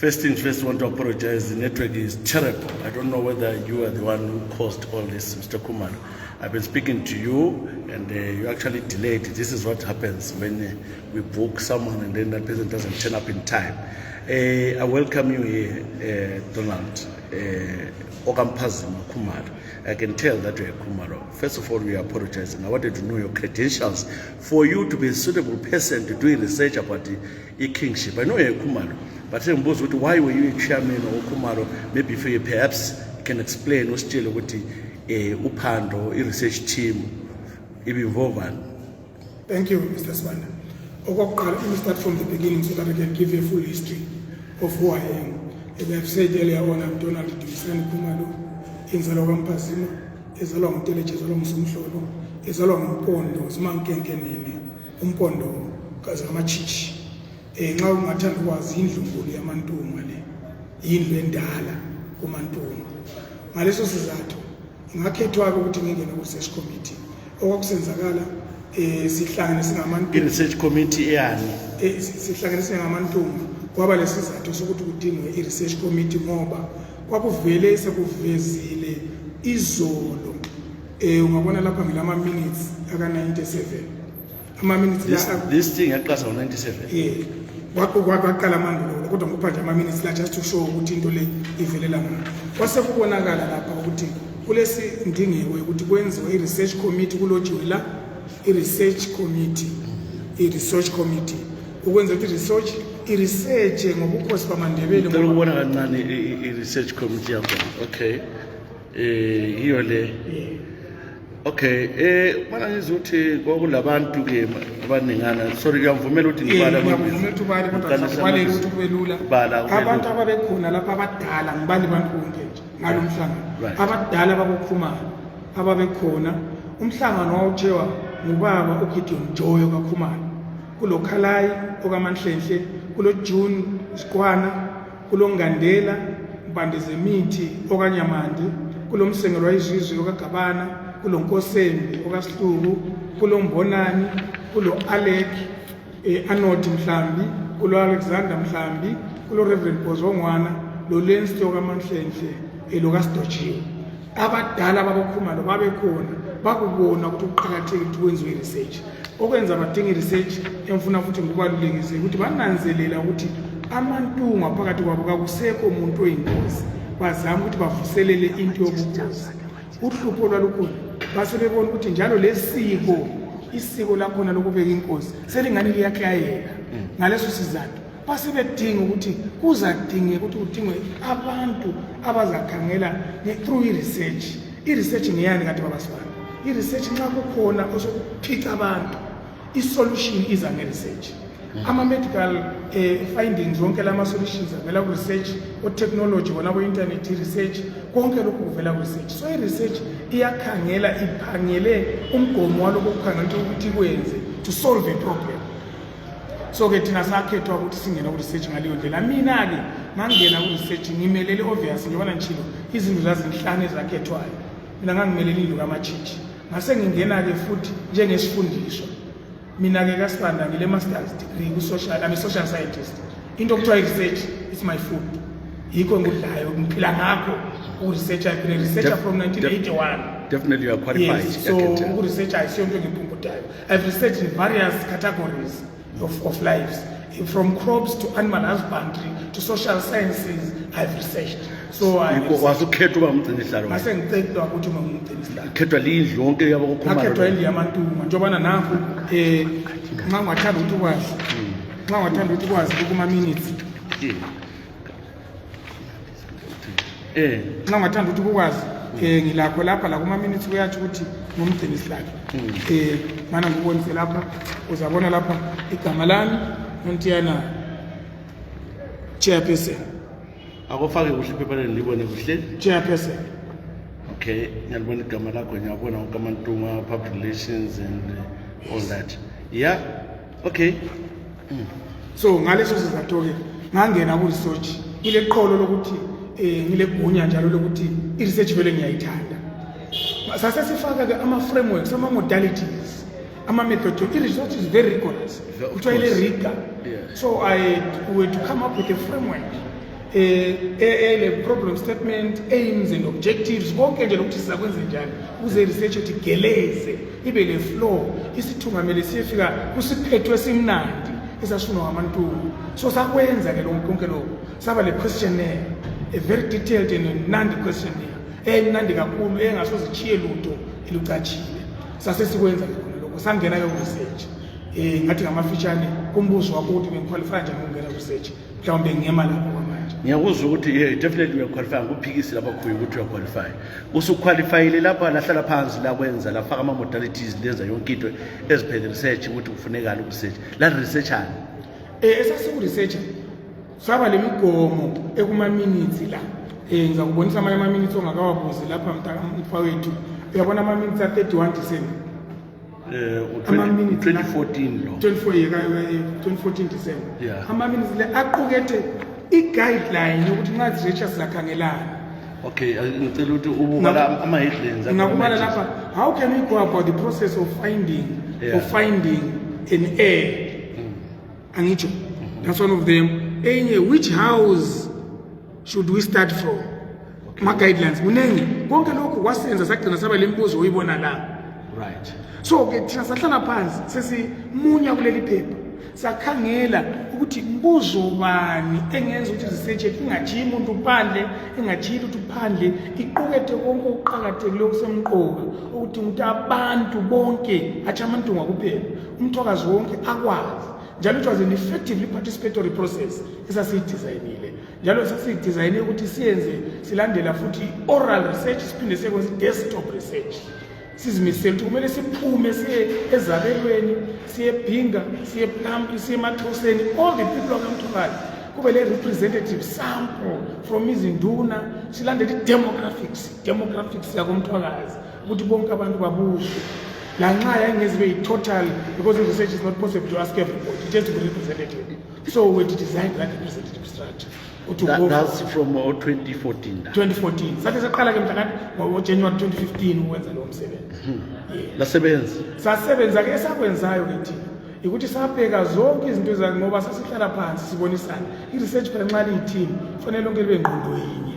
First things first, I want to apologize. The network is terrible. I don't know whether you are the one who caused all this, Mr. Khumalo. I've been speaking to you, and you actually delayed. This is what happens when we book someone and then that person doesn't turn up in time. I welcome you here, Donald. Oka Mphazima Khumalo. I can tell that you're a Khumalo. First of all, we are apologizing. I wanted to know your credentials for you to be a suitable person to do research about the kingship. I know you're a Khumalo, but why were you a chairman or Khumalo? Maybe for you, perhaps you can explain what's still what the Upando research team involved. Thank you, Mr. Swana. Let me start from the beginning so that I can give you a full history of who I am. As I've said earlier on, I'm Donald Dumisani Khumalo, Oka Mphazima, ezalwa nguteleje, ezalwa ngusumhlolo, ezalwa ngumpondo, simankenkenene, umpondo kazi ngamachichi. Nxa ungathanda ukwazi indlunkulu yamaNtungwa le, indlu endala kumaNtungwa. Ngaleso sizathu ngakhethwa ukuthi ngingene ku research committee. Okwakusenzakala sihlangene singamantu research committee yani sihlangene singamantungu kwaba lesizathu sokuthi kudingwe i-research committee ngoba kwakuvele sekuvezile izolo ungabona lapha ngilama minutes aka 97 ama minutes this thing yaqasa ngo97 kwaqala mandulo kodwa ngopha nje ama minutes la just to show ukuthi into le ivelela ngayo kwase kubonakala lapha ukuthi kulesi ndingeko ukuthi kwenziwe i-research committee kulojiwe la i-research committee ukwenza ukuthi i-research ngobukhosi bamaNdebele ngicela ukubona kancane i-research committee yakho. Okay, hiyo le okay. Mana ngizothi kwakulabantu ke abaningana, sorry ngiyavumela ukuthi ngibala ukuthi kubelula abantu ababekhona lapha abadala ngibali bantu bonke nje ngalo mhlangano abadala bakukhumalo ababekhona. Umhlangano wawuthewa ngubaba uGideon Joyo kaKhumalo, kulo Khalayi okaManhlenhle, kulo June Siqwana, kulo Ngandela Mbandezemithi okaNyamandi, kulo Msengelwa izizwe okaGabana, kulo Nkosembi okaSihluku, kulo Mbonani, kulo Alec Anodi Mhlambi, kulo Alexander Mhlambi, kulo Reverend Bozongwana, lo Lensti okaManhlenhle elokaSidotshiwe. Abadala babakhumalo babekhona bakubona ukuthi uqhakatheke ukuthi kwenziwe research. Okwenza badinga research emfuna futhi ngokubalulekise ukuthi bananzelela ukuthi amaNtungwa phakathi kwabo kakusekho umuntu oyinkosi, bazama ukuthi bavuselele into yobukhosi. Uhlupho lwalukhona basebebona ukuthi njalo lesiko isiko lakhona lokubeka inkosi selingani liyaklayela. Ngaleso sizathu basebedinga ukuthi kuzadingeka ukuthi kudingwe abantu abazakhangela through i-research. I-research ngeyani kanti babasifana? I-research nxa kukhona osokuphica abantu, i-solution iza nge-research. Ama-medical findings wonke lama solutions avela ku-research, o-technology wona ku-internet i-research, konke lokhu kuvela ku-research. So i-research iyakhangela iphangele umgomo walokho kukhangela ukuthi kwenze to solve a problem. So ke thina sakhethwa ukuthi singena ku-research ngaleyo ndlela. Mina-ke ngangena ku-research ngimelele obvious ngibona nchilo izinto zazinhlanu ezakhethwayo. Mina ngangimelele indlu kamachichi. Ngase ngingena-ke futhi njengesifundiswa. Mina-ke kaSibanda ngile master's degree I'm a social scientist. Into okuthiwa research is my food. Yikho ngikudlayo ngiphila ngakho ku-research. I've been a researcher from 1981. Definitely you are qualified. Yes, so ku-research ayisiyo into engiphungutayo. I've researched in various categories of lives, from crops to animal husbandry to social sciences. I've researched. So I wasukhetha uba umgcinihlalo mase ngicela ukuthi uma ngumgcinihlalo khethwa lindlu yonke yabo kukhumalo akhethwa indlu yamaNtungwa njobana nakho nxa ungathanda ukuthi ukwazi kuma minutes nxa ungathanda ukuthi ukwazi ngilakho lapha la kuma minutes kuyathi ukuthi ngumgcinihlalo mana ngibonise lapha uzabona lapha igama lami Nontiyana Chairperson. Akufake kuhle iphephandeni libone kuhle Chairperson. Okay, ngiyabona igama lakho ngiyabona Oka Mphazima public relations and all that. Yeah. Okay. So ngaleso sizathu ke ngangena ku research ile qholo lokuthi ngile gunya njalo lokuthi I research vele ngiyayithanda. Sase sifaka ke ama frameworks, ama modalities, ama methodology. I research is very rigorous. Utshayele rigor. So I had to come up with a framework le problem statement, aims and objectives, konke nje lokuthi sizakwenza njani ukuze research ethi geleze ibe le flow isithungamele siyefika kusiphethwe simnandi esashuno ngaMaNtungwa. So sakwenza ke lokho konke lokho saba le questionnaire, a very detailed and nandi questionnaire emnandi kakhulu engasozichiye lutho elucachile. Sase sikwenza khona lokho sangena ke research ngathi ngamafitshane kumbuzo wakho ukuthi bengiqualify njani ukungena research mhlawumbe ngiyema lapho kwamanje. Ngiyakuzwa ukuthi definitely you qualify ngokuphikisi lapha khuye ukuthi you qualify. Usuqualifyile lapha lahlala phansi la kwenza la faka ama modalities lenza yonke into eziphele research ukuthi kufunekala research. La research ani? Esasiku research saba lemigomo ekuma minutes la. Ngiza kubonisa amanye ama minutes ongakawabuzi lapha mfawethu. Uyabona ama minutes a 31 December. 2014 lo 2014 December. Ama minutes le aqukethe i-guideline ukuthi nxa researchers zakhangelana. Okay, ngicela ukuthi ubukala ama headlines ngakubala lapha, how can we go about the process of finding an heir? Angitsho, that's one of them. Enye, which house should we start from? Ma guidelines munengi konke lokho kwasenza sagcina saba lembuzo uyibona la. Right. So ke thina sahlala phansi sesimunya kuleli phepha sakhangela ukuthi mbuzo bani engenza ukuthi research ingajiyi umuntu phandle ingajiyi ukuthi phandle iqukethe konke okuqhakathekileyo kusemqoka ukuthi umuntu abantu bonke athi aMaNtungwa kuphela umthwakazi wonke akwazi. Njalo it was an effectively participatory process esasiyidesignile. Njalo sasiyidesignile ukuthi siyenze silandela futhi oral research siphinde sekwenze desktop research. Sizimisele ukuthi kumele siphume siye ezabelweni siye Bhinga siye Plump siye Mathoseni, all the people akamthwakazi kube le representative sample from izinduna silandele demographics yakomthwakazi ukuthi bonke abantu babuzwe. La nxa yayingezibe yi-total because the research is not possible to ask everybody, it has to be representative. So we designed that representative structure. That's from 2014. 2014. Sathi saqala ke mhlaka ngoJanuary 2015 ukwenza lo msebenzi. Lasebenza. Sasebenza ke esakwenzayo ke thina. Ukuthi sabheka zonke izinto zakhe ngoba sasihlala phansi sibonisana. I-research phela nxa liyi-team kufanele lonke libe ngqondo yinye.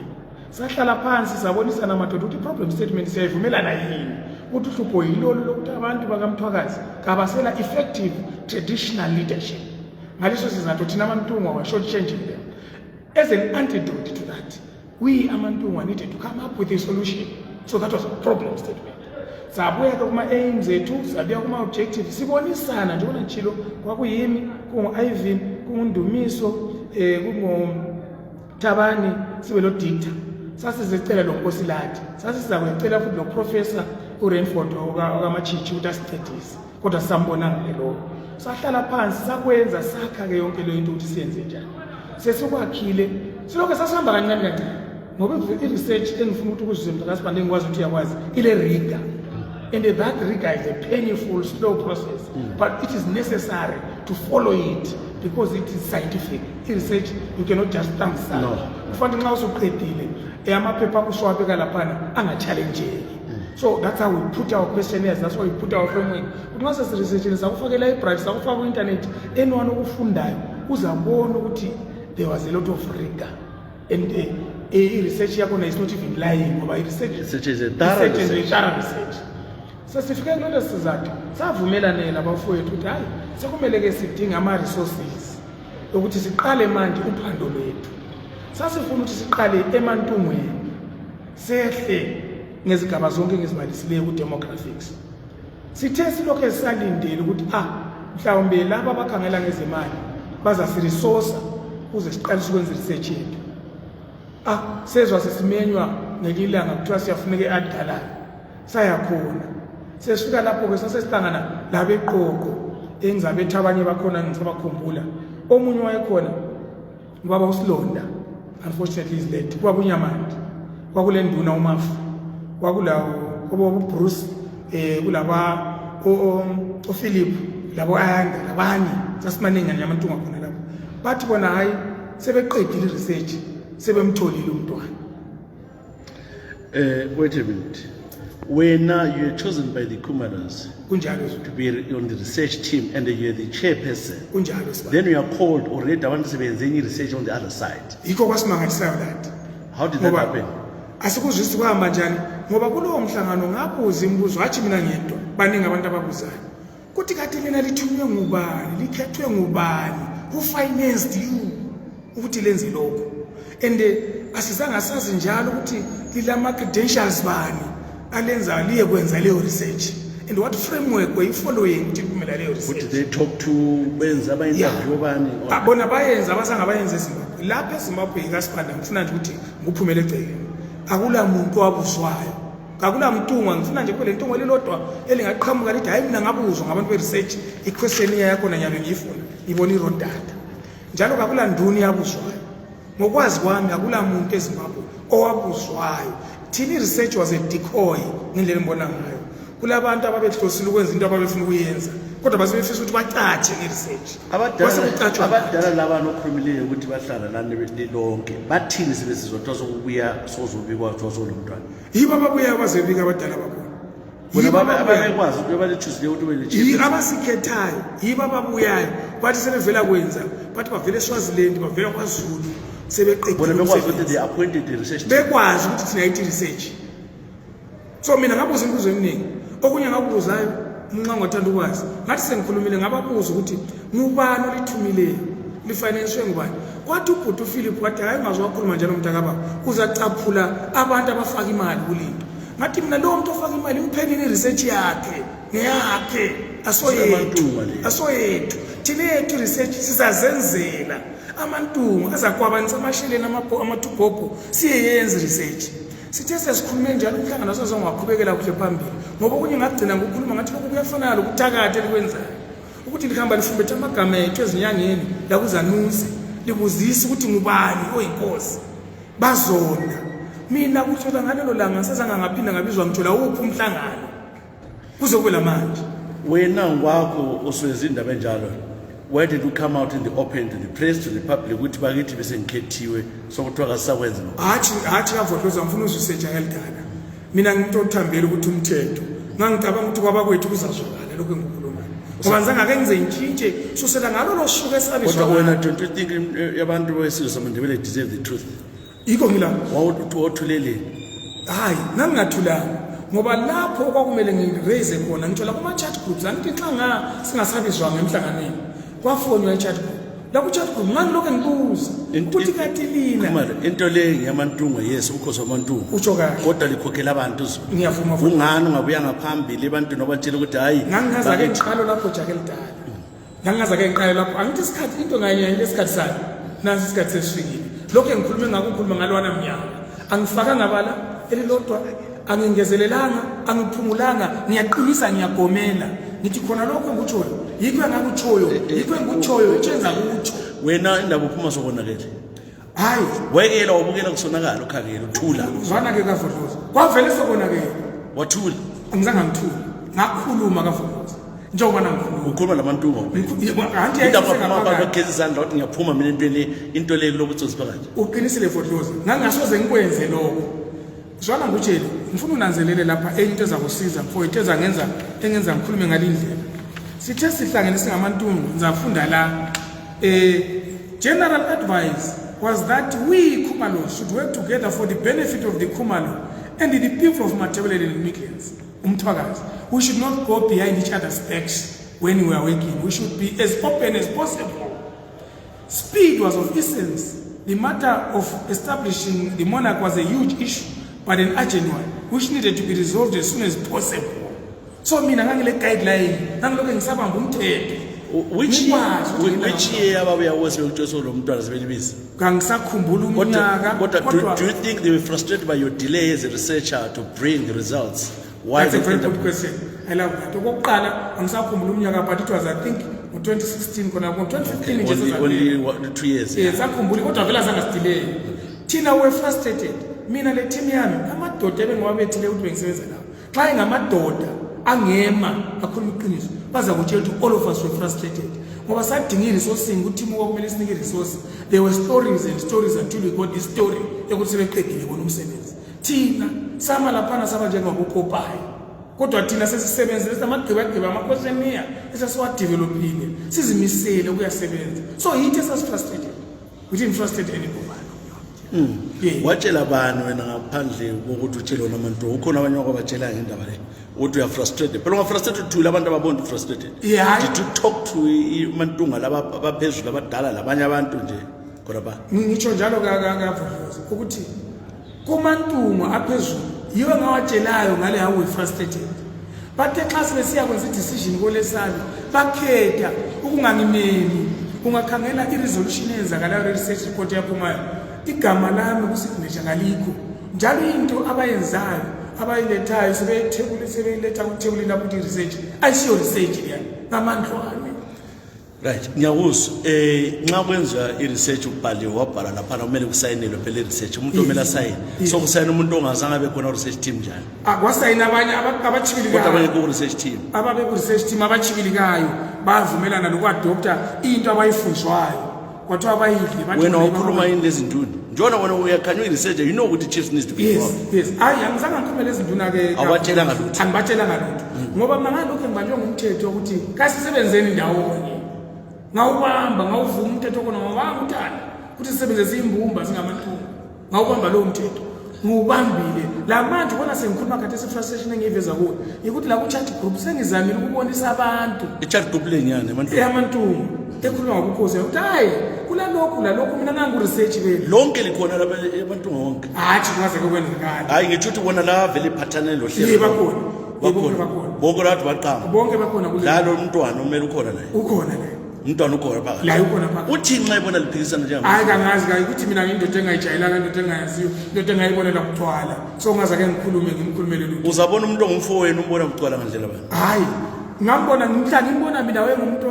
Sahlala phansi sabonisana amadoda ukuthi problem statement siyayivumelana yini. Ukuthi uhlupho yilolu lokuthi abantu bakamthwakazi kabasela effective traditional leadership. Ngaleso sizathu thina aMaNtungwa wa short changing them. As an antidote to that, we aMaNtungwa needed to come up with a solution. So that was a problem statement. Sabuya kuma aims ethu, sabuya kuma objectives. Sibonisana nje ngitshilo kwakuyimi kungu-Ivan, kunguNdumiso, kunguThabani sibe lo dictator. Sasizecela lo Nkosilati. Sasiza kuyecela futhi lo professor uRainford okaMachichi ukuthi asicedise. Kodwa sambonanga lo. Sahlala phansi sakwenza sakha ke yonke le into ukuthi siyenze njani. Sesikwakhile silokho sasihamba kancane kancane ngoba i-research engifuna ukuthi ukuzwe mntakasibande ngikwazi ukuthi uyakwazi ile rigor, and that rigor is a painful slow process, but it is necessary to follow it because it is scientific. I-research you cannot just thumb sala kufanele nxa usuqedile amaphepha akushwabeka laphana angachallengeki. So that's how we put our questionnaires, that's how we put our framework. Nxa sesiresearchile sakufake library sakufaka ku-internet anyone okufundayo uzabona ukuthi there was a lot of rigor, and research yakona is not even lying ngoba research is a thorough research. Sasifike kulelo sizathu savumelana labafowethu ukuthi hayi sekumele ke sidinga ama resources ukuthi siqale manje uphando lwethu. Sasifuna ukuthi siqale eMaNtungweni sehle ngezigaba zonke ngezibalisileyo ku demographics. Sithe silokho esalindele ukuthi mhlawumbe laba abakhangela ngezimali bazasiresource ukuze siqalise ukwenza research yethu. Sezwa sesimenywa ngelilanga kuthiwa siyafuneka e-Adgalayo sayakhona. Sesifika lapho ke sasesihlangana labeqoqo engizabethu abanye bakhona ngisabakhumbula. Omunye wayekhona ubaba uSilonda, unfortunately is late. Kwaba uNyamandi, kwakule nduna uMafu, kwakulawo uBruce, kulaba uPhilip, labo Ayanda, labanye sasimaningi aMaNtungwa khona lapho. Bathi bona hayi sebeqedile research sebemtholile umntwana. Wait a minute. When you are chosen by the Khumalos kunjalo to be on the research team and you are the chairperson, kunjalo sibaba. then you are called already. I want to say any research on the other side. Yikho kwasimangalisayo that. How did that happen? Asikuzwisi kuhamba njani ngoba kulowo mhlangano ngabuza imibuzo athi mina ngedwa baningi abantu ababuzayo kuthi kade lena lithunywe ngubani likhethwe ngubani who financed you ukuthi lenze lokho and asizange sazi njalo ukuthi lilama credentials bani alenza liye kwenza leyo research and what framework were you following ukuthi kumela leyo research. Did they talk to benza aba interview bani bona bayenza abasanga bayenza eZimbabwe lapha eZimbabwe ikasipanda ngifuna nje ukuthi nguphumele egcekeni akula muntu wabuzwayo akula mntungwa ngifuna nje kule ntungo lelodwa elingaqhamuka lithi hayi mina ngabuzwa ngabantu be research iquestionnaire yakho nanyabe ngiyifuna ibona i-raw data njalo akula nduni yabuzwayo ngokwazi kwami akula muntu eZimbabwe owabuzwayo thini research was a decoy ngendlela ngibona ngayo kulabantu ababehlosile ukwenza into ababefuna ukuyenza kodwa basebefisa ukuthi bacatshe ngeresearch abadala laba nokhulumileyo ukuthi bahlala lana lonke bathini sebesizotha sokubuya sozobikwa lo mntwana yibo ababuya bazebika abadala bakhona bona ababekwazi ukuthi balethusile ukuthi bele abasikhethayo yibo ababuyayo bathi sebevela kwenza bathi bavele eSwaziland bavela kwaZulu sebeqedile bona bekwazi ukuthi they appointed the research bekwazi ukuthi thina IT research. So mina ngabuza imibuzo eminingi okunye ngakubuzayo nxa ngothanda ukwazi ngathi sengikhulumile ngababuza ukuthi ngubani olithumileyo lifinansiwe ngubani kwathi ubhuti uPhilip wathi hayi ngazwa wakhuluma njalo umntakaba uzacaphula abantu abafaka imali kulinto ngathi mina lo muntu ofaka imali imphenini research yakhe ngeyakhe asoyethu thina yethu research sizazenzela amantungu azakwabanisa amasheleni amathubhobho siyeyenza research sithe sesikhulume njalo umhlangano sozongaqhubekela kuhle phambili ngoba kunye ngagcina ngokukhuluma ngathi lokhu kuyafana lokuthakathe likwenzayo ukuthi lihamba lifumbethe amagama ethu ezinyangeni la kuzanusi libuzisa ukuthi ngubani oyinkosi bazona mina kuthola ngalelo langa sasanga ngaphinda ngabizwa ngithola uphi umhlangano kuzokwela manje wena ngwakho osweza indaba enjalo. Why did you come out in the open to the press, to the public, ukuthi bakithi bese ngikhethiwe sokuthiwa kasakwenza lokho? Hathi avotloza ngifuna uzuseja ngelidala. Mina ngitothambele ukuthi umthetho. Ngangicabanga ukuthi kwabakwethu kuzazwakala lokho engikhuluma. Ngoba ngizange ake ngize ngitshintshe susela ngalo losuku esabizwa. Kodwa wena don't you think abantu besizwe samandebele deserve the truth? Yiko ngila. Wawuthulele. Hayi, nangingathulanga. Ngoba lapho okwakumele ngiraise khona ngithola kuma chat groups angithi nxa singasabizwa ngemhlanganweni. Kwafonywa echat group la ku chat group ngani lokho ngibuza ukuthi kathi lina Khumalo into le yamantungwa yes ubukhosi BamaNtungwa utsho kahle kodwa likhokhela abantu ngiyavuma ungani ungabuya ngaphambili abantu nobatshela ukuthi hayi ngangaza ke ngiqalo lapho jake lidala ngangaza ke ngiqalo lapho angithi isikhathi into nganye lesikhathi sayo nansi isikhathi sesifikile lokho engikhulume ngakukhuluma ngalwana mnyaka angifaka ngabala elilodwa angingezelelanga angiphumulanga ngiyaqinisa ngiyagomela ngithi khona lokho ngikutshoyo yikho engikutshoyo etshenza kutsho wena indaba uphuma sokonakele hayi wayekela wabukela kusonakala ukhangela uthula uzwana ke kaFodloza kwavele sokonakele wathula angizange ngithula ngakhuluma kaFodloza njengoba nangikhuluma ukhuluma lamantunga anti indaba uphuma bageza izandla wathi ngiyaphuma mina into le kulokutsotsi phakathi uqinisile Fodloza ngangasoze ngikwenze lokho zwana ngutshela ngifuna unanzelele lapha into ezakusiza mfowethu engenza ngikhulume ngalindlela sithe sihlangene singamantungu ngizafunda la general advice was that we Khumalo should work together for the benefit of the Khumalo and the people of Matebele and Midlands umthwakazi we should not go behind each other's backs when we are working we should be as open as possible. Speed was of essence. The matter of establishing the monarch was a huge issue but an urgent one which needed to be resolved as soon as possible. So mina ngangile guideline nangilokho ngisabamba umthetho which year ababuya wose bekuthoso lo mntwana sebelibiza kangisakhumbula umnyaka kodwa do you think they were frustrated by your delay as a researcher to bring the results? Why? That's a very good question. I love that. Okokuqala angisakhumbula umnyaka but it was I think ngo-2016 kona ngo-2015 nje only 2 years yes akhumbula kodwa vele asangasilay thina we frustrated mina le team yami amadoda ebengwabethile ukuthi bengisebenza nawo xa ingamadoda angema akhuluma iqiniso baza kutshela ukuthi all of us were frustrated ngoba sadinga iresourcing ukuthi team okumele sinike resource there were stories and stories until we got this story ukuthi sebeqedile bona umsebenzi thina sama laphana saba njengokukopayo kodwa thina sesisebenzisa amagqibagqiba ama-questionnaire esasiwadevelopile sizimisele ukuyasebenza so yithi esasifrustrated we didn't frustrate anybody. Watshela bani wena ngaphandle kokuthi utshele nabantu ukhona abanye abatshela ngendaba le ukuthi uya frustrated phela frustrated thula abantu ababona frustrated did you talk to uMaNtungwa laba abaphezulu abadala labanye abantu nje kodwa ba ngitsho njalo kavuvuza ukuthi kuMaNtungwa aphezulu yiwe ngawatshelayo ngale how we frustrated but xa sebesiya kwenza decision kolesana bakhetha ukungangimeli ungakhangela i-resolution eyenzakalayo research report yaphumayo igama lami kusignature ngalikho njalo into abayenzayo abayilethayo sebeyiletha kuthebulini lapho ukuthi research ayisiyo research leya ngamandlwane. Right, ngiyakuzwa nxa kwenza i-research ubhaliwe wabhala lapha kumele kusayinelwe phela i-research umuntu omele asayine so kusayina umuntu ongazange abe khona research team njalo akwasayina abanye abachibilikayo kodwa abanye ku research team ababe ku research team abachibilikayo bavumelana nokwadopta into abayifundiswayo kwathiwa abayidli bathi wena ukhuluma yini lezi ntuni njona wena uyakhanya i-research you know ukuthi chiefs needs to be involved. Yes angizange ngikhulume lezi ntuna ke awatshelanga lutho angibatshelanga lutho ngoba mangalokho ngibanjwe ngumthetho ukuthi kasisebenzeni ndawonye ngawubamba ngawuvuma umthetho kona ngawanga uthanda ukuthi sisebenzise imbumba singamaNtungwa ngawubamba lo mthetho ngubambile la manje bona sengikhuluma kade se-frustration engiveza kuyo ukuthi la ku-chat group sengizamile ukubonisa abantu i-chat group lenyane yaMaNtungwa ekhuluma ngobukhosi ukuthi hayi kulalokhu mina nangu-research beli lonke likhona laba eMaNtungwa wonke hathi kungaze kwenzekani hayi ngitsho ukuthi bona la vele iphathaneni lo hlelo bakhona bonke labantu baqamba bonke bakhona lalo umntwana umele ukhona naye ukhona naye umntwana ukhona phakathi la ukhona phakathi uthi nxa ibona liphikisana njengamanje hayi kangazi kayi ukuthi mina ngindoda engayijayelanga indoda engayaziyo indoda engayibonela kuthwala so ngaze ke ngimkhulumele lutho uzabona umuntu ongumfowenu umbona kuthwala ngandlela bani hayi ngambona ngimbona mina wengumuntu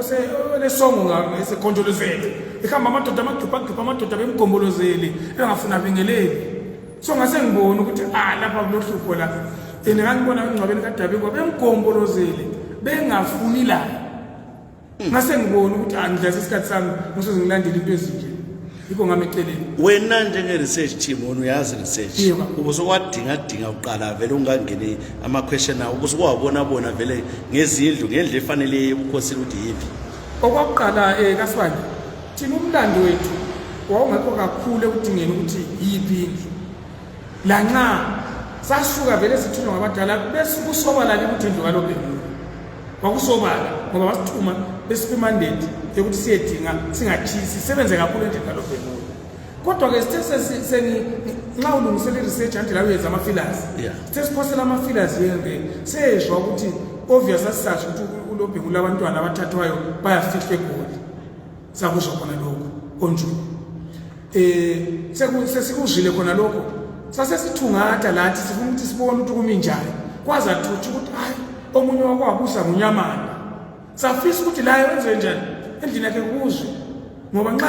lesongo ngasekhonjolozele ehamba amadoda amagqibha amadoda bemgombolozele engafuna bingeleli so ngase ngibona ukuthi lapha kulohlupho la ngangibona engcwabeni kaDabi kwa bemgombolozele bengafuni la ngase ngibona ukuthi angidlasa isikhathi sami ngisoze ngilandele into ezinje yikho ngameceleni wena njenge research team wona uyazi research ubusokwadinga uqala vele ungangene ama question awo ubusokwabona vele ngezindlu ngendle efanele ubukhosini ukuthi yipi okwakuqala kaSibani thina umlando wethu wawungekho kakhulu ekudingeni ukuthi yipi indlu la nxa sasuka vele sithunywa ngabadala bese kusobala ukuthi indlu kalobheni kwakusobala ngoba wasithuma besiphi mandate yokuthi siyedinga singathisi sebenze kakhulu endlela kalobheni kodwa ke sithe nxa ulungisele research andela uyenza ama-fillers sithe siphosela ama-fillers yenge sezwa ukuthi obvious asisazi ukuthi ulobheni kulabantwana abathathwayo bayafihlwa egoli sakuzwa khona lokho onjulu sesikuzwile khona lokho sasesithungatha lathi sifuna ukuthi sibone ukuthi kumi njani kwaze athutsha ukuthi hayi omunye wakwabusa ngunyamana safisa ukuthi la yenze njani endlini yakhe kuzwe ngoba nxa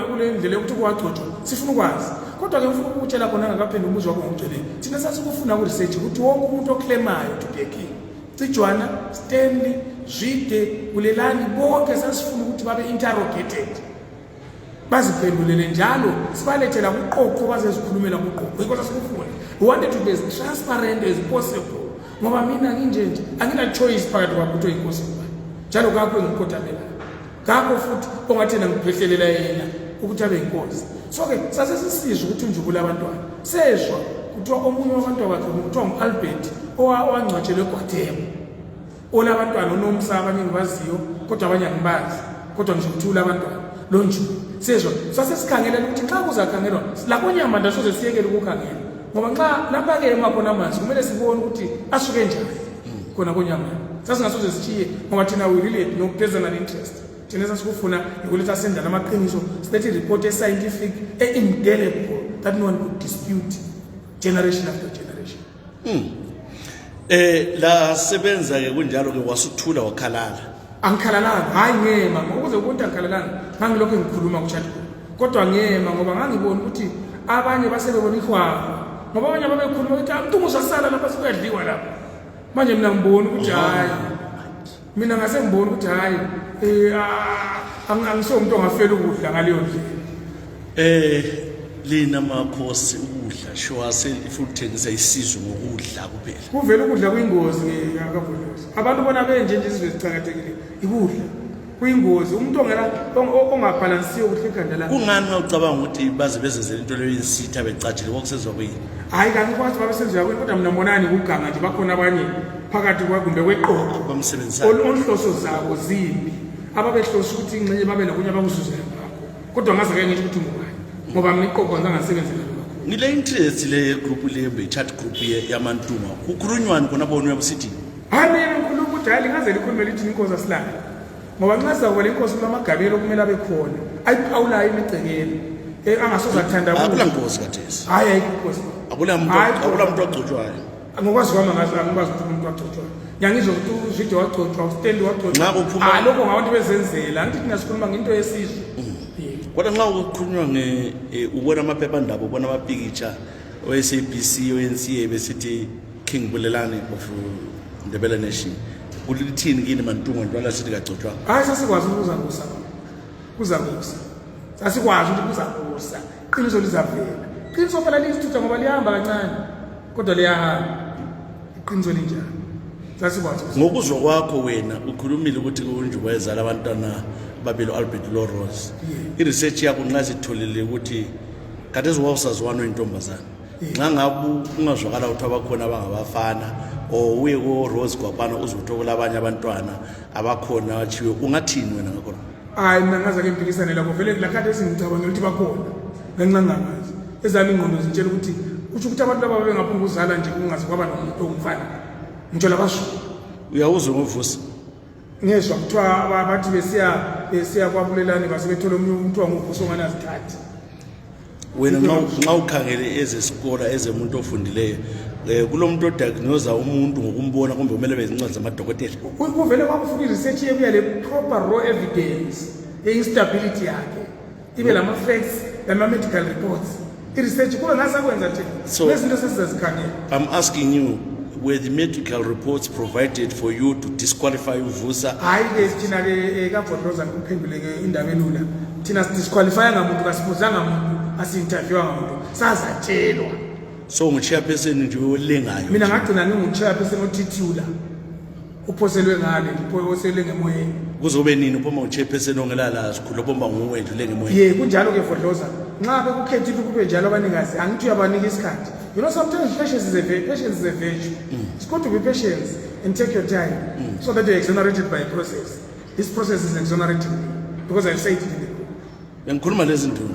kule ndlela yokuthi kuwagcotshwa sifuna ukwazi kodwa ke ngifuna ukutshela khona ngakaphendula umbuzo wakho ngomtsheleni thina sasikufuna ku-research ukuthi wonke umuntu oclaimayo to be a king Cijwana, Stanley, Zwide, Ulelani bonke sasifuna ukuthi babe interrogated baziphendulele njalo sibalethela kuqoqo bazezikhulumela kuqoqo yikho sasikufuna we wanted to be as transparent as possible ngoba mina nginje angina choice phakathi kwakho inkosi njalo kakho engikhotamela kakho futhi ongathena ngipehlelela yena ukuthi abe inkosi so ke sasesisizwe ukuthi unjubula abantwana sezwa kuthiwa omunye wabantu bakhe kuthiwa uAlbert owangcwatshelwe eGwathemo olabantwana unomsa abanye ngibaziyo kodwa abanye angibazi kodwa nje ukuthula abantwana lonje sezwa sasesikhangela ukuthi nxa kuzakhangelwa lakonyama ndasoze siyekele ukukhangela ngoba nxa lapha ke emakhona amanzi kumele sibone ukuthi asuke njani khona konyama sasingasoze sithiye ngoba thina we really no personal interest thina sasikufuna ukuletha sendana amaqiniso silethe report scientific indelible that no one could dispute generation after generation. La sebenza ke kunjalo ke wasuthula wakhalala. Angikhalalanga hayi ngema ukuze ukuthi angikhalalanga ngangilokho ngikhuluma ku chat kodwa ngema ngoba ngangibona ukuthi abanye basebebona ihwaba ngoba abanye babekhuluma ukuthi uMntungwa usasala lapha sikuyadliwa lapha manje mina ngibona ukuthi hayi mina ngase ngibona ukuthi hayi angiso umuntu ongafela ukudla ngaleyo ndlela lina makhosi ukudla showase ifuthengisa isizwe ngokudla kuphela kuvela ukudla kuyingozi akavolosi abantu bona benje izizwe zicakathekile ikudla kuyingozi umuntu ongabhalansiyo kuhle ekhanda la kungani ngicabanga ukuthi baze bezenzela into leyo insitha becatshile kokusezwa kuyini hayi kanti kwathi babesenzela kuyini kodwa mina mbonani kuganga nje bakhona abanye phakathi kwakumbe kweqoqo bamsebenzisana onhloso zabo zimbi ababehlosa ukuthi ingcenye babe nokunye abakuzuzela ngakho kodwa ngaze ke ngithi ukuthi ngubani ngoba mina iqoqo ngangasebenzela lokho ngile interest le group le be-chat group yamantungwa kukhulunywani khona bona uyabisithi hayi mina ngikhuluma ukuthi hayi lingaze likhulume lithi inkosi asilala ngoba nxa sizawukwela inkosi kulamagabelo kumele abe khona ayiphawulayo emigcekeni angasoze athanda akula nkosi kathesi hayi ayikho inkosi akula muntu ogcotshwayo ngokwazi kwami angikwazi ukuthi umuntu wagcotshwayo ngiyangizwa ukuthi uvidiyo wagcotshwa ustendi wagcotshwa lokho ngabantu bezenzela angithi thina sikhuluma ngento yesizwe kodwa nxa ukukhulunywa ubona amaphephandaba ubona amapikitsha o-SABC o-NCA besithi King Bulelani of Ndebele Nation kulithini kini mantungwa ntwala sithi kagcotshwa hayi sasikwazi kuzakusa sasikwazi ukuthi kuzakusa iqiniso lizavela iqiniso phela lisithutha ngoba lihamba kancane kodwa liyahamba iqiniso linjani sasikwazi ngokuzwa kwakho wena ukhulumile ukuthi unjuba ezala abantwana babilo Albert Loros i-research yakho nxa sitholile ukuthi kade ziwawusaziwana oyintombazana nxa ngabe ungazwakala ukuthi abakhona abangabafana or uye ko-Rose Gwapana uzuthokola abanye abantwana abakhona achiwe ungathini wena ngakhona hayi mina ngaze-ke mpikisane lakho vele lakade esingicabangela ukuthi bakhona ngancancangazi ezami ingqondo zintshela ukuthi utsho ukuthi abantu laba bengaphunga uzala nje kungaze kwaba nomuntu ongumfana ngitsho labasho uyawuzwa ngovusa ngezwa kuthiwa bathi besiya kwabulelani base bethola omunye umuntu wangovusa onganazithathi wena nxa ukhangele ezesikora ezemuntu ofundileyo kulo muntu odiagnosa umuntu ngokumbona kumbe kumele bezincwadi zamadokotela kuvele kwakufuna i-research yebuya le proper raw evidence ye-instability yakhe ibe lama-facts lama-medical reports i-research kube ngasakwenza thina nezinto sesizazikhangela. I'm asking you, were the medical reports provided for you to disqualify uvusa? Hayi-ke thina-ke kaVondroza kuphendule-ke indaba elula thina sidisqualifya ngamuntu kasibuzanga muntu asi-interviewa ngamuntu sazatshelwa. So ngu-chairperson nje olengayo mina ngagcina ngingu-chairperson othithula uphoselwe ngale osele ngemoyeni kuzobe nini uphuma ngu-chairperson ongelala sikhulu bomba nguwe nje ulengemoyeni kunjalo-ke Vondroza nxa bekukhethile ukube njalo abanikazi angithi uyabanika isikhathi. You know, sometimes patience is a virtue. It's good to be patient and take your time so that you're exonerated by a process. This process is exonerating me because I've said it in the book. Ngikhuluma lezi ntoni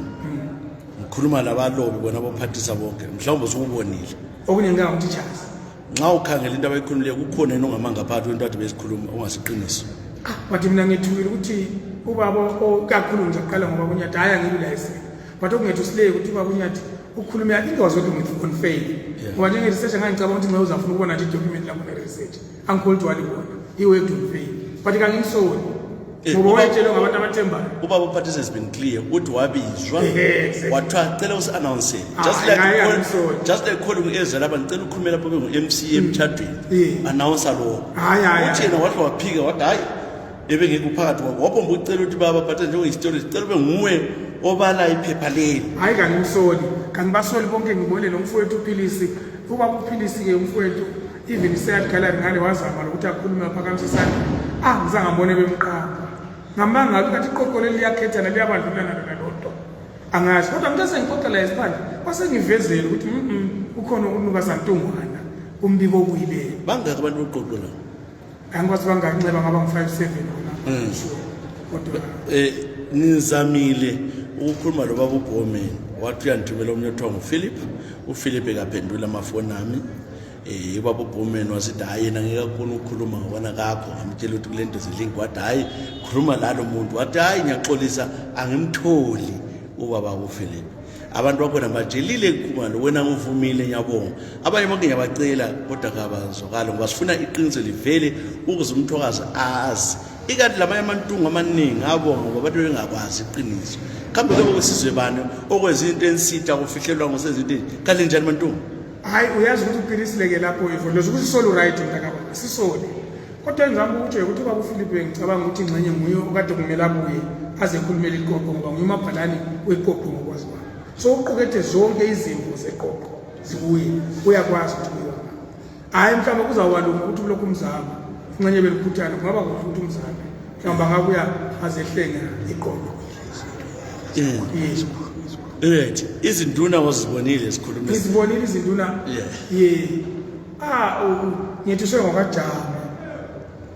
ngikhuluma labalobi bona bophathisa bonke mhlawumbe usukubonile okunye ngawuteachers nxa ukhangela into abayikhulumileyo kukhona yini ongamanga phakathi kwento ade besikhuluma ongasiqiniso but mina ngithukile ukuthi ubaba kakhulu nje kuqala ngoba kunyathi hayi angibula ese but okungethu sileyo ukuthi ubaba kunyathi ukhuluma I think I was working with on fail ngoba njenge research ngangicabanga ukuthi ngiye uzafuna ukubona nje document lakho ne research angikholwa walibona he worked on fail but kanginisoli ngoba wayetshelo ngabantu abathembayo ubaba uphathisa has been clear ukuthi wabizwa wathiwa cela usi-announce just like calling ezala abantu cela ukhulumela lapho bengu-MC emtshadweni announcer lo uthi yena wahle waphika wathi hayi ebengekho phakathi kwakho wapomba ucela ukuthi baba phatha njengohistori sicela ube nguwe obala iphepha leli hayi kangisoli kangibasoli bonke ngibone lo mfowethu uphilisi ubaba uphilisi-ke umfowethu even iseyadikhalari ngale wazama lokuthi akhulume aphakamise isandla ngizangambone bemqapha ngamanga ukuthi iqoqo leli liyakhethana liyabandlulana lona lodwa angazi kodwa ngithi sengixoxela esiphandle basengivezela ukuthi ukhona unuka santungwana umbiko okuyileyo bangaki abantu beqoqo la angikwazi banganceba ngaba ngu-5-7 kodwa nizamile ukukhuluma lo baba uBhomeni wathi uyandithumela omnye othiwa nguPhilip uPhilip ekaphendula amafoni ami ubaba uBhomeni wasithi hayi yena ngeke akufuna ukukhuluma ngobona kakho ngamtshela ukuthi kule nto zilink wathi hayi khuluma lalo muntu wathi hayi ngiyaxolisa angimtholi ubaba uPhilip abantu bakhona bajelile Khumalo wena ngivumile ngiyabonga abanye bonke ngiyabacela kodwa kabazwakala ngoba sifuna iqiniso livele ukuze umthokazi azi ikati lamanye amantungu amaningi abonga ngoba abantu bengakwazi iqiniso kambe kube kusizwe bani okwenza into ensitha kufihlelwa ngosezinto kale njani mantungu hayi uyazi ukuthi uqinisile-ke lapho Vondroza ukuthi sisoli right mntakababa sisoli kodwa engizama ukutsho ukuthi ubaba uPhilip ngicabanga ukuthi ingxenye nguye okade kumele abuye aze ekhulumele iqoqo ngoba nguye umabhalane weqoqo ngokwazi kwami so uqukethe zonke izimvu zeqoqo zibuye uyakwazi ukuthi uyiwa hayi mhlawumbe kuzawalunga ukuthi kulokhu umzama incenye belikhuthana kungaba kuhle ukuthi umzama mhlawumbe angabuya azehlenga iqoqo izinduna wazibonile isikhulumile izibonile izinduna ngiyethiswe ngokajama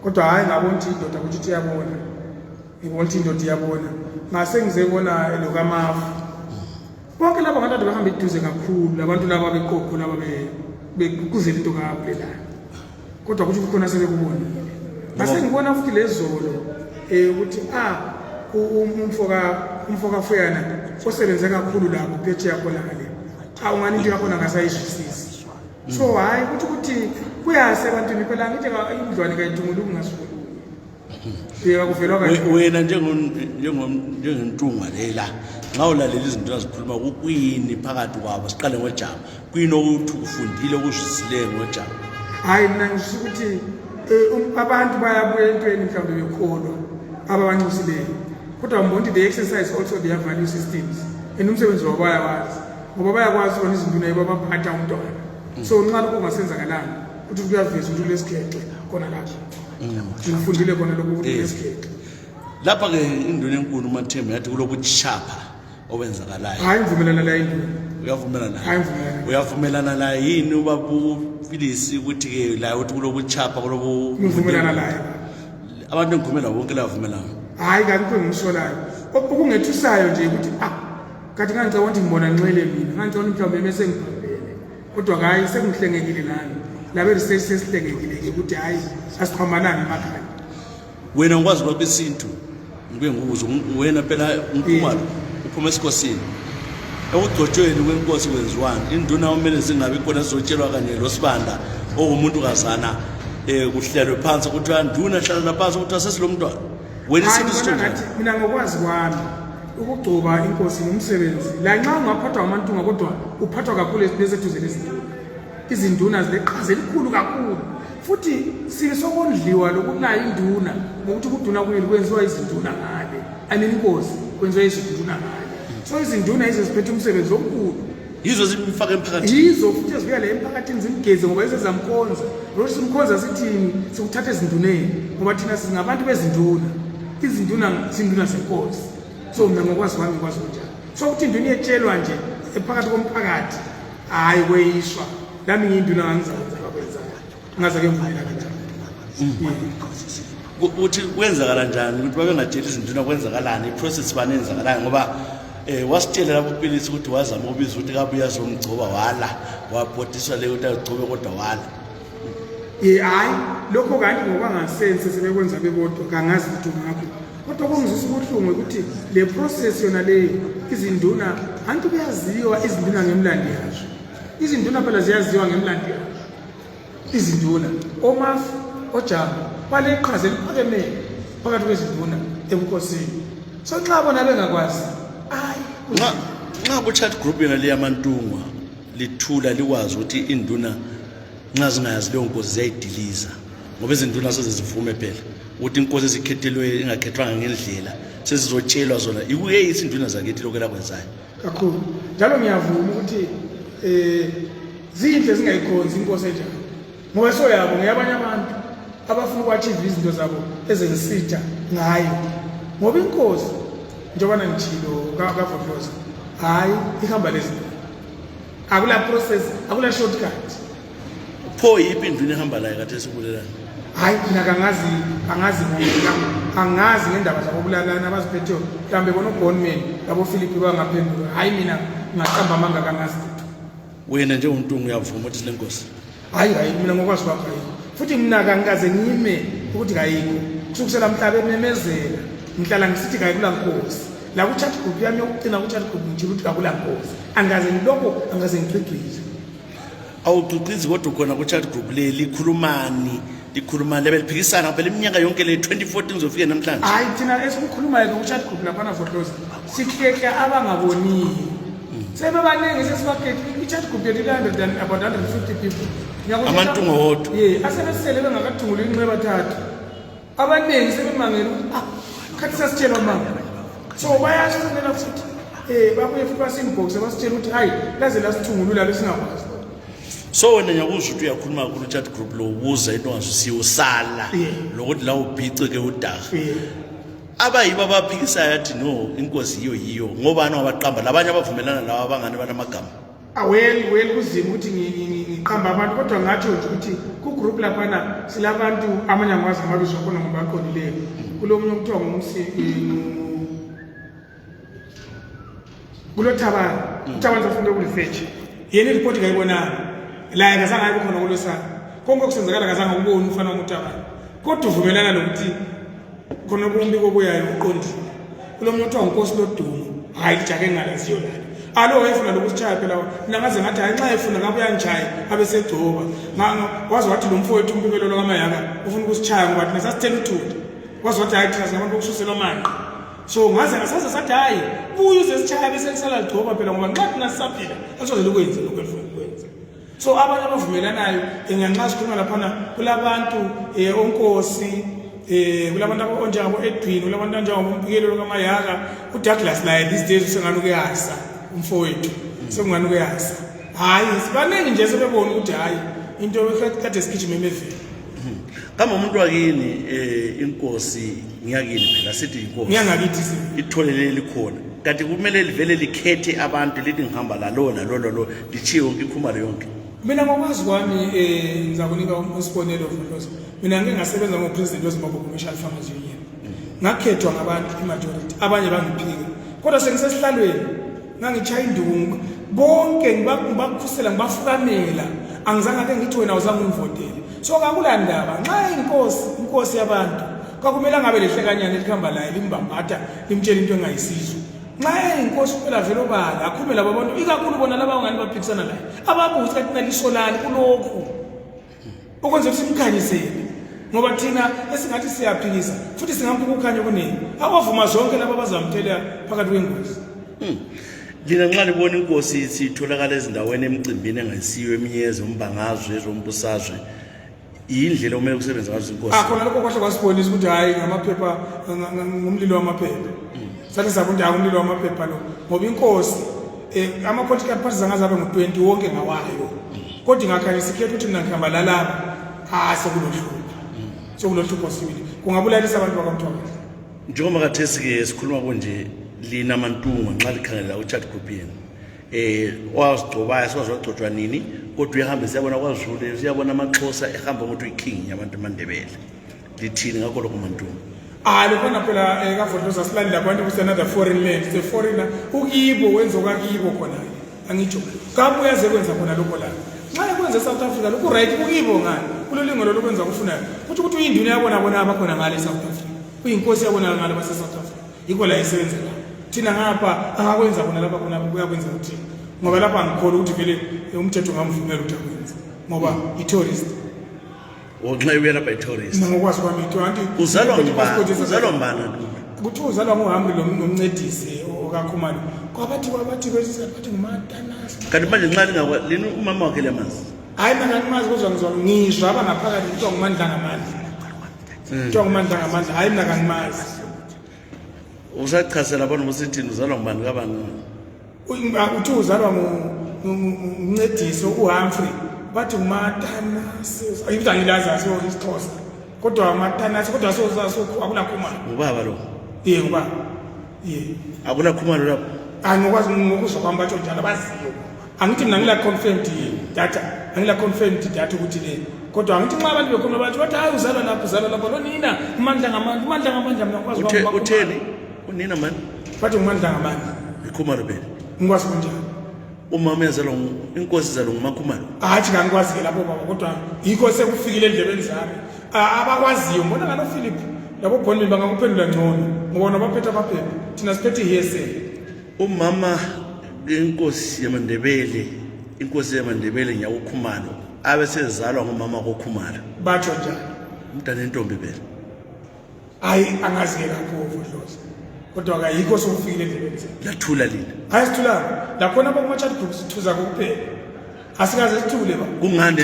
kodwa hayi ngabona ukuthi indoda ukuthi iyabona ngibona ukuthi indoda iyabona ngase ngizebona elokamafu bonke laba ngantadu bahamba eduze kakhulu labantu laba beqoqo laba bekuzela into kabulela kodwa ukuthi kukhona sebekubonile ngase ngibona futhi lezolo ukuthi umfoka Fuyana osebenze kakhulu lapho phethe yakhona ngale ungani into yakhona ngasayizwisisi so hayi ukuthi kuyase ebantwini phela ngithi indlwane kayidungula ukungasuku kuvela wena njengontungwa lela ngawulalela izinto azikhuluma kukwini phakathi kwabo siqale ngojama kwini ukuthi ufundile ukuzwisile ngojama hayi mina ngisho ukuthi abantu bayabuya entweni mhlawumbe bekholwa ababanxusileyo kodwa mbona the exercise also their value systems and umsebenzi wabo bayawazi ngoba bayakwazi bona izinduna ebabaphatha umntwana so nxa lokho kungasenzakalanga ukuthi kuyaveza ukuthi lesikhexe khona lapho ngifundile khona lokho ukuthi lesikhexe lapha ke induna enkulu uMathembu yathi kulokuchapha owenzakalayo hayi ngivumelana la induna uyavumelana hayi uyavumelana la yini ubaba Philisi ukuthi ke la uthi kulokuchapha ngivumelana la abantu ngivumela bonke la bavumelana hayi kanti ngisolayo okungethusayo nje ukuthi kathi ngicabanga ukuthi ngibona nxele mina ngicabanga mhlawumbe bese ngiphambene kodwa hayi sekungihlengekile nami labe sesihlengekile ukuthi hayi asiqhamanana emakhaya wena ngikwazi lokho isintu ngibe ngubuzo wena phela uNkhumalo uphuma esikhosini ekugcotshweni kwenkosi kwenziwani induna omele zingabe khona sizotshelwa kanye loSibanda okumuntu kazana kuhlelwe phansi ukuthi anduna hlala phansi ukuthi asesilo mntwana wena isintu mina ngokwazi kwami ukugcoba inkosi ngumsebenzi la nxa ungaphathwa amantunga kodwa uphathwa kakhulu lezethuze lezinduna izinduna zileqhaza elikhulu kakhulu futhi sisokondliwa lokunayo induna ngokuthi kuduna kuyini kwenziwa izinduna ngale inkosi kwenziwa izinduna ngale so izinduna izo ziphethe umsebenzi omkhulu yizo zimfaka emphakathini yizo futhi ezibuya la emphakathini zimgeze ngoba ezezamkhonza lo simkhonza sithini sikuthatha ezinduneni ngoba thina singabantu bezinduna izinduna senkosi so mina ngokwazi kwami ngikwazi kanjani so ukuthi induna iyetshelwa nje ephakathi komphakathi hayi kweyishwa lami ngiyinduna ngangizanza bakwenza ngaze ke ngivela kanjani ukuthi kwenzakala kanjani ukuthi babengatshela izinduna kwenzakalani iprocess banenzakalayo ngoba wasitshela lapho uPhilisi ukuthi wazama ukubiza ukuthi kabuya zomgcoba wala wabhodiswa le ukuthi agcobe kodwa wala hayi lokho kanti ngoba ngasense sebekwenza bebodwa kangazi ukuthi ngakho kodwa kungizisa ubuhlungu ukuthi le process yona leyo izinduna anti kuyaziwa izinduna ngemlando yazo izinduna phela ziyaziwa ngemlando yazo izinduna omafu ojama baleqhaza eliphakemele phakathi kwezinduna ebukhosini so nxa bona bengakwazi nxa ku-chat group yona le yamantungwa lithula likwazi ukuthi induna nxa zingayazi leyo nkosi ziyayidiliza ngoba izinduna sezizivume phela ukuthi inkosi ezikhethelwe ingakhethwanga ngendlela sezizotshelwa zona ikuye izinduna zakithi lokho elakwenzayo kakhulu njalo ngiyavuma ukuthi zinhle zingayikhonzi inkosi enjalo ngoba soyabo ngeyabanye abantu abafuna ukwachieve izinto zabo ezenzisitha ngayo ngoba inkosi njengoba ngitshilo kaVodloza hayi ihamba lezinto akula process akula shortcut pho yiphi induna ehamba la kade sibulelana hayi mina angazi ngendaba zabobulalana abaziphethe mhlambe bona uBonman labo Philip bangaphendula hayi mina ngaqamba amanga kangazi wena nje uNtungu uyavuma ukuthi lenkosi hayi mina ngokwazi kwakho futhi mina kangaze ngime ukuthi kayikho kusukela mhlabe ememezela ngihlala ngisithi kayikula nkosi la ku chat group yami yokucina ku chat group ngitshilo ukuthi akula nkosi angaze ngiloko angaze ngiqhiqize awuqhiqizi kodwa khona ku chat group le likhuluma lebeliphikisana phela iminyaka yonke le 2014 zofike namhlanje hayi thina esikhulumayo ku chat group lapha naVodloza sikhekhe abangaboniyo sebebaningi sesibakhethe i chat group yethu about 150 people amantungo wodwa asebesele bengakathungula inqeba bathathu abaningi sebemangela khathi sasitshela mama so bayasifundela futhi babuye futhi basinbox basitshela ukuthi hayi laze lasithungulula lesingakwazi. So wena nyakuzwa ukuthi uyakhuluma ku chat group lo ubuza into ongazisiyo usala lokuthi la ubhice ke udaga. Abayiba abaphikisayo yathi no inkosi yiyo ngoba abaqamba labanye abavumelana lawa abangane banamagama. Well kuzima ukuthi ngiqamba abantu kodwa ngathi ukuthi ku group laphana silabantu amanye amazi amabizo khona ngoba aqonileyo. Kulomunye ukuthiwa kulothabana uThabana ufuna ukuresearch yena report ngayibonana la ngazange ayibe khona kulosana konke kusenzakala ngazange ukubona ufana uThabana kodwa uvumelana nokuthi khona kumbi kobuyayo uqondi kulomunye ukuthiwa unkosi lodumo hayi ijake ngalaziyo la alo wayefuna lokusichaya phela nangaze ngathi hayi nxa efuna ngabe uyanjaya abe segcoba wazi wathi lo mfowethu umpikelo lokamayaka ufuna ukusichaya ngoba thina sasithela uthuli wazi wathi hayi thina singabantu bokususela amanqe. So ngaze ngasaze sathi hayi buye uzesichaya bese lisala ligcoba phela ngoba nxa thina sisaphila asozele ukwenza lokho efuna ukwenza. So abantu abavumelanayo ngiyanxa sikhuluma laphana kulabantu onkosi kulabantu onjengabo Edwin kulabantu onjengabo umpikelo lokamayaka uDouglas naye these days usengani ukuyasa umfowethu sekungani ukuyasa hayi sibaningi nje sebebona ukuthi hayi into ekade sigijima emeveni. Kama umuntu wakini inkosi ngiyakini phela sithi inkosi ngiyangakithi itholele likhona kanti kumele livele likhethe abantu lithi ngihamba la lo lichiye yonke ikhumalo yonke. Mina ngokwazi kwami ngizakunika usibonelo futhi mina ngeke ngasebenza ngopresident weZimbabwe Commercial Farmers Union ngakhethwa ngabantu imajority abanye bangiphika kodwa sengisesihlalweni ngangichaya indungu bonke ngibakhusela ngibafukamela angizange ake ngithi wena awuzange ungivotele. So kakulandaba nxa inkosi yabantu kwakumela ngabe lehlekanyana elikhamba laye limbambatha limtshela into engayisizwe. Nxa inkosi kuphela vele obala akhumela abantu ikakhulu bona laba ngani baphikisana naye ababuthi kathi nalisolani kulokhu okwenza ukuthi simkhanyisele ngoba thina esingathi siyaphikisa futhi singambuka ukhanya kuningi abavuma zonke laba bazamthela phakathi kwengozi. Lina nxa libona inkosi sitholakala ezindaweni emcimbini engayisiyo eminyeze umbangazwe ezombusazwe indlela omele kusebenza ngazo inkosi. Khona lokho kwahle kwasibonisa ukuthi hayi ngamaphepha ngumlilo wamaphepha. Sathi sabona ukuthi umlilo wamaphepha lo ngoba inkosi ama-political parties angazabe ngo-20 wonke ngawayo kodwa ngakhanyisa ikhetha ukuthi mina ngihamba lalaba sekulohlupho sibili kungabulalisa abantu bakamthwakazi. Njengoba kathesi-ke sikhuluma konje lina MaNtungwa nxa likhangelela u-chat group yenu wazigcobayo sikwazi wagcotshwa nini kodwa uyahambe siyabona kwaZulu siyabona amaXhosa ehamba ngokuthi uyiking yabantu amaNdebele lithini ngakho lokho MaNtungwa? Lokhona phela kavotloza silandela abantu kusenother foreign land the foreigner ukibo wenza okakibo khona angitsho kabuye aze kwenza khona lokho la nxa ekwenza eSouth Africa lokhu right kukibo ngani kulolingelo lokwenza kufunayo kuthi ukuthi uyinduna yabona abakhona ngale eSouth Africa uyinkosi yabona ngale base-South Africa yikho la isebenza la thina ngapha angakwenza khona lapha khona kuyakwenza ukuthi ngoba lapha angikholwa ukuthi vele umthetho ngamvumela ukuthi akwenze ngoba i-tourist nxa uye lapha i-tourist ngokwazi kwami anti uzalwa mbani kuthi uzalwa nguhambi nomncedisi Oka Khumalo kwabathi kwesisathi ngumatanasi kanti manje nxa lini umama wakhe lemazi hayi mina ngimazi kodwa ngizwa abangaphakathi kuthiwa ngumandla ngamandla hayi mina kangimazi. Usachazela abantu musithini uzalwa ngubani kabani? Uthi uzalwa ngumncedisi uHumphrey bathi ngumatanasi ayibuza ngilaza isixhosa kodwa umatanasi kodwa akula Khumalo. Ubaba lo? Ngubaba. Akula Khumalo lapho? Ngokwazi ngokuzwa kwami batsho njalo baziyo. Angithi mina ngila confirmed data ukuthi le kodwa angithi nxa abantu bekhona bathi hayi uzalwa lapho lo nina umandla ngamandla mina ngikwazi kwami. Utheni? Unina mani? Bathi ngumandla ngamandla. Khumalo phela. Ngikwazi kanjani? Umama yazalwa inkosi zalo ngumaKhumalo. Hathi ngangikwazi ke lapho baba kodwa yikho sekufikile endlebeni zami. Abakwaziyo mbona ngalo Philip labo bondini bangakuphendula ngcono ngibona baphethe amaphepha thina siphethe hearsay. Umama inkosi yamaNdebele nyakuKhumalo abesezalwa ngumama koKhumalo. Batsho njani? Umntana entombi phela. Hayi angazi ke lapho vodloza kodwa akayikho sokufikile endlebeni zami. Lathula lina? Hayi sithula lakhona kuma-chat groups sithuza kuphela asikaze sithule ba. Kungani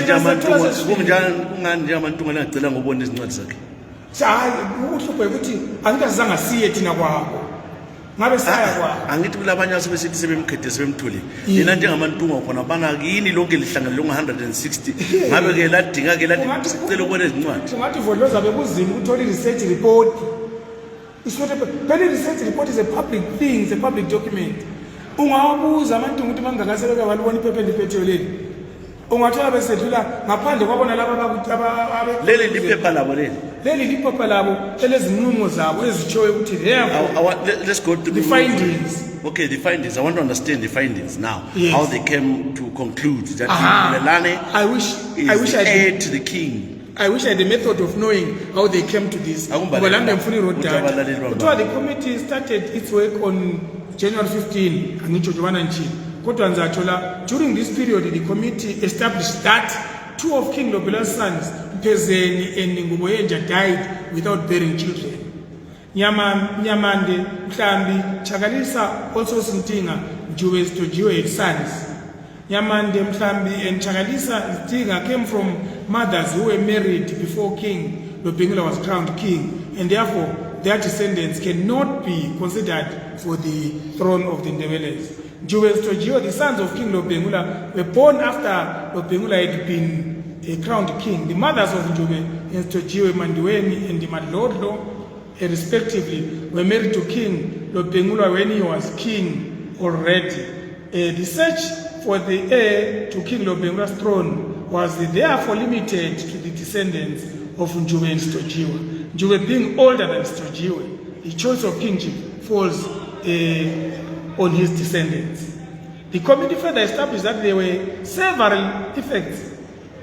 nje AmaNtungwa langicela ngobona izincwadi zakhe? Hayi uhlupho ukuthi angikazange siye thina kwabo ngabe saya kwa angithi kulabanye asebesithi sebemkhethe sebemthule yena njengamantungwa khona bana kini lonke lihlangana lonke 160 ngabe ke ladinga ke lathi sicela ukubona izincwadi ungathi vodloza bekuzima ukuthola research report. It's not a research report is a public thing, it's a public document. Ungawabuza amantungwa ukuthi bangakasebeka balibona iphepha eliphethiwe leli. Ungathola besedlula ngaphandle kwabona laba leli liphepha labo leli liphepha labo elezinqumo zabo ezitshoyo ukuthi let's go to the findings. Okay, the findings. I want to understand the findings now. Yes. How they came to conclude that I wish I heir to the king. I wish I had a method of knowing how they came to this. The committee started its work on January 15. During this period, the committee established that two of King Lobela's sons, Mpezeni and Nguboyenja, died without bearing children. Nyamande, Mhlambi, Chakalisa, also Sintinga, Juwe Stojiwe had sons. Nyamande, Mhlambi, and Chakalisa Sintinga came from mothers who were married before King Lobengula was crowned king, and therefore their descendants cannot be considered for the throne of the Ndebeles. Juwe Stojiwe, the sons of King Lobengula, were born after Lobengula had been a crowned king. The mothers of Juwe and Stojiwe, Mandiweni and Madlodlo, respectively, were married to King Lobengula when he was king already. The search for the heir to King Lobengula's throne was therefore limited to the descendants of Njuwe and Stojiwe. Njuwe being older than Stojiwe, the choice of kingship falls on his descendants. The committee further established that there were several efforts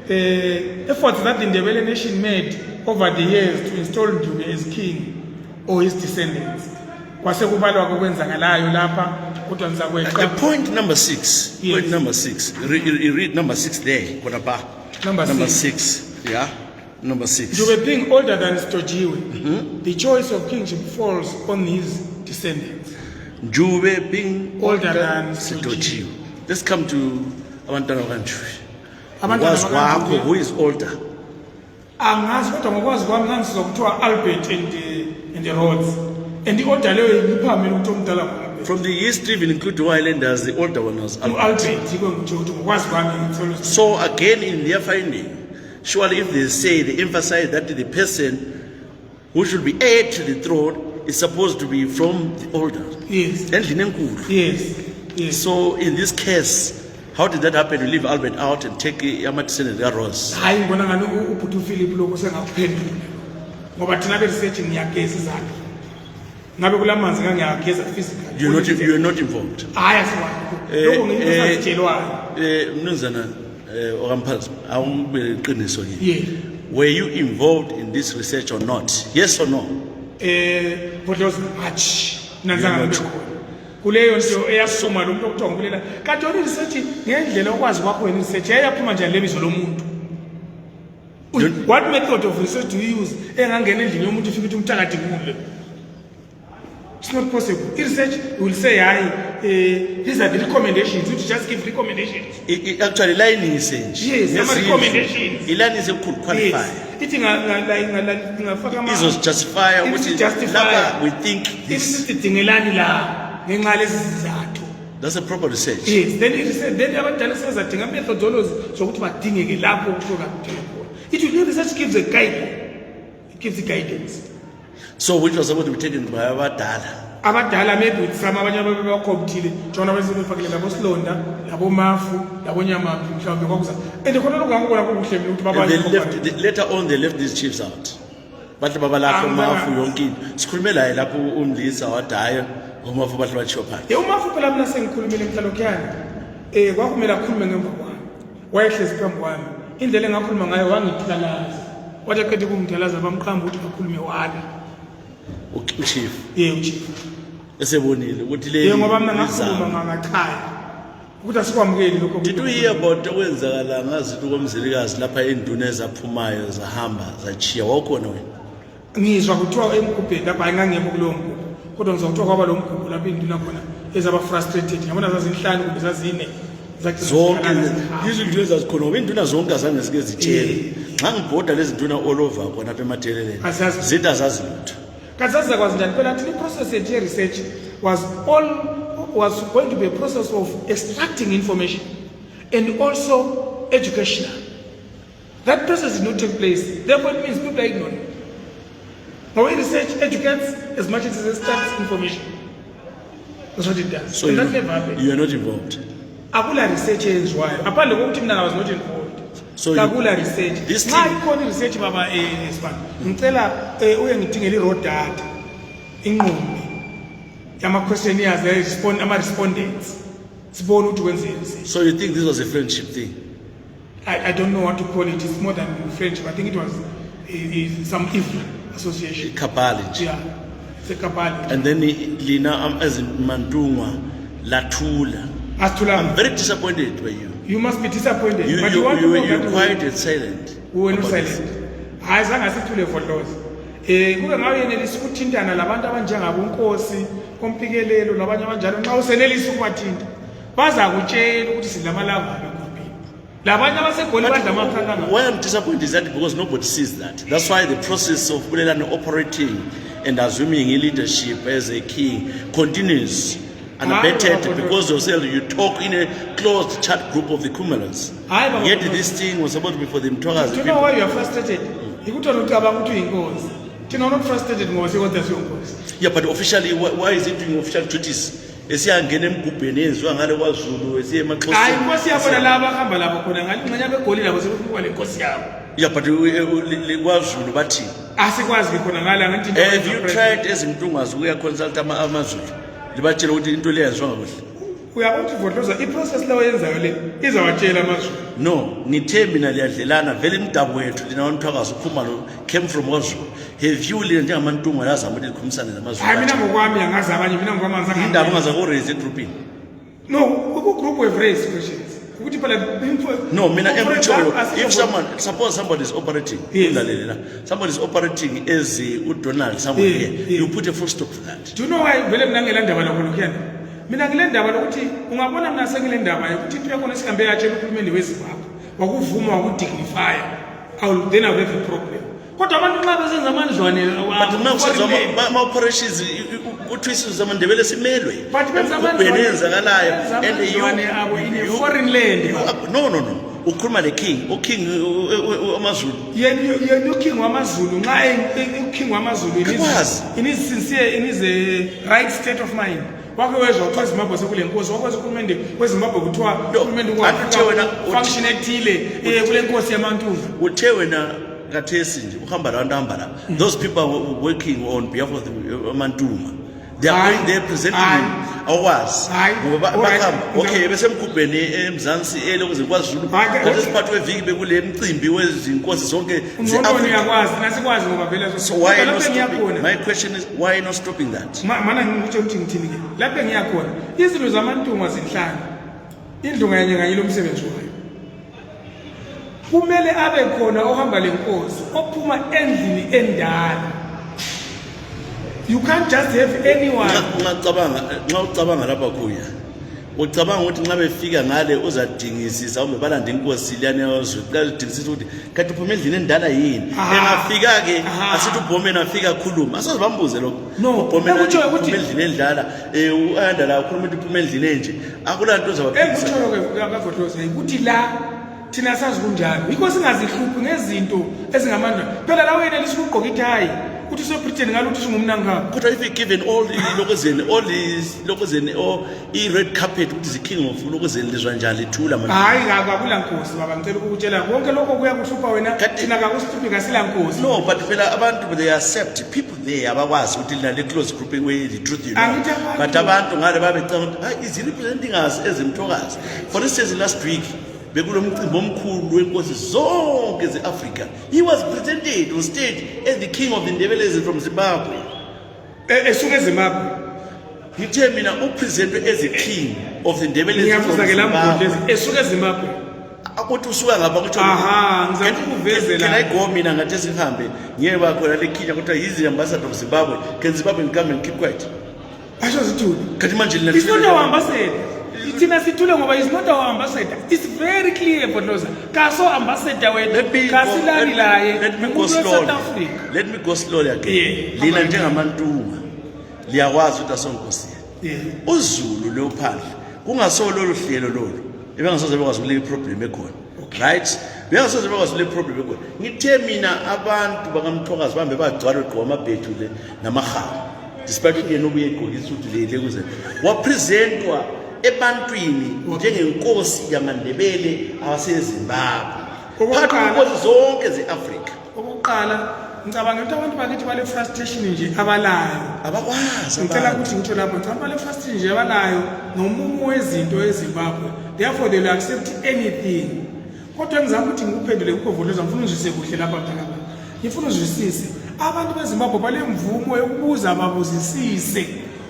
that the Ndebele nation made over the years to install Njuwe as king or his descendants. Point number 6. Yes. Point number 6. Read number 6 there. Number 6. Yeah. Number 6. Njuwe being older than Stojiwe, the choice of kingship falls on his descendants. Njuwe being older than Stojiwe. Let's come to Abantwana Njuwe. Who is older? Angazi kodwa ngokwazi kwami ngizokuthiwa Albert and the Rhodes. And the older leyo ngiphamela ukuthi omdala khona. From the history will include the Highlanders, the older one was Albert. So again in their finding, surely if they say, they emphasize that the person who should be heir to the throne is supposed to be from the older. Yes. Yes. So in this case, how did that happen? You leave Albert out and take Yamat and Garros. I ngibona ngani uPhuthi Philip lokho sengakuphendula. Ngoba thina be research ngiyageza izakhe. Ngabe kulamanzi ngiyageza physical. You are not involved. Hayi asiwazi. Lokho ngiyisazitshelwayo. Mnumzana Oka Mphazima, awubeqiniso yini? Yeah. Were you involved in this research or not? Yes or no? Bodlozi match. Nanzanga ngibekho. Kuleyo nto eyaphuma lo muntu okuthiwa ngubulela kanti yona research ngendlela okwazi kwakho wena research yayaphuma njani lebizo lomuntu. What method of research do you use engangena endlini yomuntu ufike uthi umthakathi ngumle? It's not possible. Research will say these are the recommendations. You just give recommendations. Actually line is yes, some recommendations. Line is a qualify. It is justify we think this. That's a proper research. Yes, then abadala sebezadinga methodology zokuthi badingeke lapho kuhloka kuthela khona. It will research gives a guideline. It gives a guidance. So which was supposed to be taken by abadala. Abadala maybe with some abanye abakhombithile jona besebefakile labo Silonda, labo Mafu, labo Nyamaphi mhlawumbe kwakuza. And khona lokungakubona kuhle ukuthi babanye later on they left these chiefs out. Bathi baba lakho Mafu yonke into. Sikhulume la lapho uMlisa wadaya uMafu bathi batshiwa phansi. uMafu phela mina sengikhulumile emhlalokuyana. Kwakumela akhulume ngemva kwami. Wayehlezi phambi kwami. Indlela engakhuluma ngayo wangithalaza. Wathi aqede kumthalaza bamqhamba ukuthi akhulume wala. Chief. Yeah, chief. Esebonile ukuthi le ngoba mina ngakhuluma ngachaya. Ukuthi asikwamukeli lokho. Did you hear about okwenzakala ngazi ukuthi komzelikazi lapha enduna ezaphumayo zahamba zachiya wakhona wena? Ngizwa kuthiwa emgubheni lapha ayingangekho kulowo mgubho. Kodwa ngizokuthiwa kwaba lo mgubho lapha induna khona ezaba frustrated. Ngabona zazinhlanu kumbe zazine. Zonke izinto ezazikhona ngoba induna zonke azange zike zitshele. Xa ngibhoda lezi nduna all over khona apha ematheleleni. Zinto azazilutho. Kazaza kwazi njani phela thina iprocess ye research was going to be a process of extracting information and also educational. That process did not take place. Therefore, it means people are ignorant. Our research educates as much as it extracts information. That's what it does. So and that never happened. You are not involved? Akula research is why. Apart from the I was not involved. So Akula research. This thing. I research baba span. Ngicela uyangithingela raw data. Inqumbi. Yama questionnaires respondents. Sibone ukuthi wenzeni. So you think this was a friendship thing? I don't know what to call it. It's more than friendship. I think it was some evil association. Kabali. Yeah. It's a kabali. And then Lina as in Mantungwa, Latula. I'm very disappointed by you. You must be disappointed. But you were quiet and silent. We were not silent. Ayizange sithule for those. Kube ngawe yenelisa ukuthintana labantu abanjengabo uNkosi kompikelelo labanye abanjalo nxa usenelisa ukuwathinta baza kutshela ukuthi silamalanga eGumbini. Labanye abasegoli badla amakhakanga. Why I'm disappointed is that because nobody sees that. That's why the process of Bulelani operating and assuming a leadership as a king continues unabated because you talk in a closed chat group of the Khumalos. Yet this thing was supposed to be for the Mthokazi. Do you know why you are frustrated? You could not not frustrated. Yeah, but officially, why is it doing official duties? Is he again Mkupenez, Wangale was Zulu, is he a Macron? Yeah, but it was Zulu, but have you tried as Mtungas? We are consulting Amazon. The bachelor would into layers wrong with. We are out for those. It process law is our jail. No, ni terminally at Lana, very double to the non Togas Khumalo came from Oslo. Have you learned Mantungwa as a middle Kumsan and Amazon? I mean, I'm is it grouping? No, group with race questions. No, if suppose somebody is operating, somebody is operating as Donald somewhere here, you put a full stop to that. Do you know why William Nangelanda? Mina ngilendaba lokuthi ungabona mina sengilendaba ukuthi into yakho nesikambe yatshe kuhulumeni weZimbabwe wakuvuma wakudignify then I have a problem. Kodwa abantu nxa besenza amandlwane ama operations uthwisi zamandebele simelwe ubhenenzakalayo and you foreign land. No ukhuluma le king amazulu yena king wamazulu nxa king wamazulu in his sincere in his right state of mind wake wezwa ukuthi eZimbabwe sekule nkosi wakwazi ukhulumende weZimbabwe kuthiwa ukhulumende function ethile kule nkosi yaMantungwa uthe wena kathesi nje uhamba labantu la those people are working on behalf of the Mantungwa. They are going there presenting awards. Okay, bese mkhubheni eMzansi ukuze kwazi Zulu. Kodwa siphathwe eviki bekule mcimbi wezinkosi zonke uyakwazi nasikwazi ngoba vele so why not stopping? My question is why not stopping that? Mana ngikutsho ukuthi ngithini ke. Lapho engiyakhona izinto zaMantungwa zinhlanu. Indlu nganye lo msebenzi wayo. Kumele abe khona ohamba lenkosi ophuma endlini endala. You can't just have anyone. Nxa ucabanga lapha kuya. Ucabanga ukuthi nxa befika ngale uzadingisisa ube balanda inkosi liyana yozwe. Udingisisa ukuthi kanti uphuma endlini endala yini? Engafika ke asithi uBhomeni afika khuluma. Asoze bambuze lokho. No, uBhomeni ukuthi endlini endala uyanda la ukhuluma ukuthi uphuma endlini enje. Akulanto ozabaphikisa. Engikutsho ke akavothoza ukuthi la thina sazi kunjalo. Yikho singazihluphi ngezinto ezingamandla. Phela la wena lisukugqoka ithayi. Kuthi so pretend ngaluthi singumnangaka. But if given all lokozeni or red carpet ukuthi the king of lokozeni lizwa njalo ithula manje. Hayi akula nkosi baba ngicela ukutshela konke lokho kuyakuhlupha wena thina akakusiphi ngasila nkosi. No, but phela abantu they accept people there abakwazi ukuthi lina le close grouping way the truth you know. But abantu ngale babecanga is representing us as Mthokazi. For instance last week bekulo mcimbi omkhulu wenkosi zonke zeAfrica. He was presented on stage as the king of the Ndebele from Zimbabwe. Esuke eZimbabwe. Ngithe mina upresentwe as the king of the Ndebele from Zimbabwe. Esuke eZimbabwe. Akuthi usuka ngapha kuthi ngizama ukuvezela. Can I go mina ngathi sihambe ngiyeba khona lekhija ukuthi he's the ambassador of Zimbabwe. Can Zimbabwe come and keep quiet? Asho zithu. Kathi manje lina. It's not our ambassador. Tina situle ngoba is not our ambassador. It's very clear for those. Kaso ambassador wethu kasilali laye. Let me go slowly again. Lina njengamantungwa liyakwazi ukuthi asonkosi. uZulu leophandle kungasolo lo hlelo lolu ebengasoze bekwazi ukule problem ekhona right bengasoze bekwazi ukule problem ekhona ngithe mina abantu bakaMthokazi bambe bagcwala ugqwa amabhethu le namahawu despite ukuthi yena ubuye egqokisa ukuthi le kuze wapresentwa ebantwini njengenkosi yamaNdebele abaseZimbabwe phakathi zonke zeAfrika. Okokuqala ngicabanga ukuthi abantu bakithi bale frustration nje abalayo abakwazi ngicela ukuthi ngitsho lapho ngicabanga bale frustration nje abalayo nomumo wezinto eZimbabwe therefore they will accept anything. Kodwa ngizama ukuthi ngikuphendule ukuvuleza ngifuna uzwise kuhle lapha mntakami ngifuna uzwisise abantu beZimbabwe bale mvumo yokubuza ababuzisise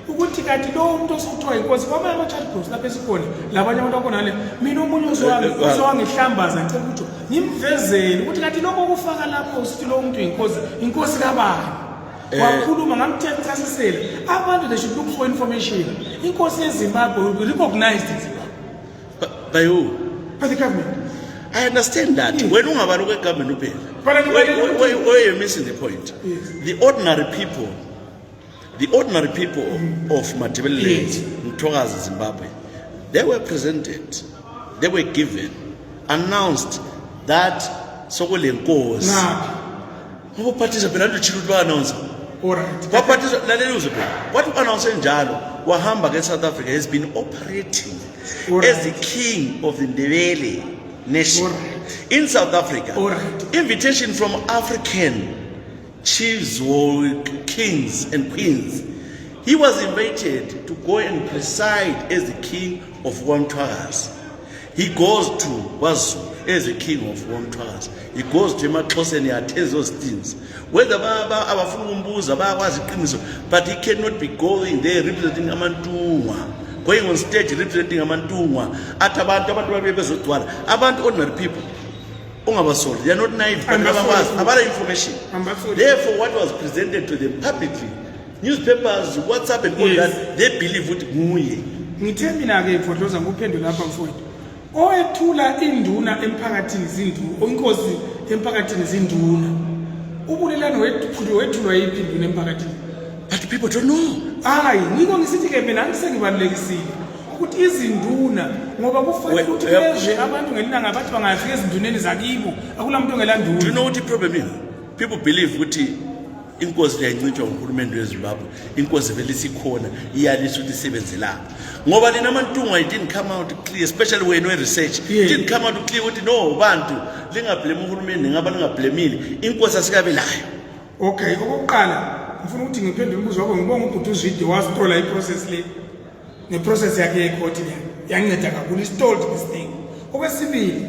ukuthi kanti lo muntu osuthiwa inkosi kwamanye ama-chat groups lapho esikhona labanye abantu akhona le mina omunye uzowangihlambaza ngicela ukuthi ngimvezele ukuthi kanti lokho kufaka lapho usithi lo muntu inkosi kabani wakhuluma ngamthethasisela abantu they should look for information. Inkosi yeZimbabwe will be recognized in Zimbabwe. By who? By the government. I understand that. When ungabaloko egovernment uphela. Where you're missing the point. Yes. The ordinary people of Ndebele, Mthokazi, Zimbabwe, they were presented, they were given, announced that sokole nkosi. Ngo participate la chilu ba announce. Alright. Ba participate la le uzo. What announce njalo wahamba ke South Africa has been operating as the king of the Ndebele nation in South Africa. Invitation from African chiefs or kings and queens. He was invited to go and preside as the king of Mthokazi. He goes to Wazu as the king of Mthokazi. He goes to Maxhosa and he attends those things. Whether but he cannot be going there representing AmaNtungwa, going on stage representing AmaNtungwa. About ordinary people. They are not naive, but about information. Therefore, what was presented to them publicly, newspapers, WhatsApp, and all that, they believe what muye. Ngithemina ke mfodloza nguphendula lapha mfowethu. Owethula induna emphakathini zinduna, inkosi emphakathini zinduna. Ubulelani wethulwa yiphi induna emphakathini? But people don't know. Hayi, ngiko ngisithi ke mina ngisengibalekisile. Ukuthi izinduna ngoba kufanele ukuthi bezwe abantu ngelanga bathi bangafika ezinduneni zakibo akulamuntu ongelanduna. Do you know what the problem is? People believe ukuthi inkosi leyancitshwa nguhulumende weZimbabwe, inkosi vele isikhona iyalisa ukuthi isebenze lapha. Ngoba lena AmaNtungwa it didn't come out clear, especially when we research. It didn't come out clear ukuthi no bantu lingablame uhulumende ngaba lingablamile inkosi asikabe layo. Okay, okokuqala ngifuna ukuthi ngiphendule umbuzo wakho ngibonga ukuthi uzwide wasithola iprocess le. The process yakhe ecourt yanceda kakhulu stalled this thing. Okwesibili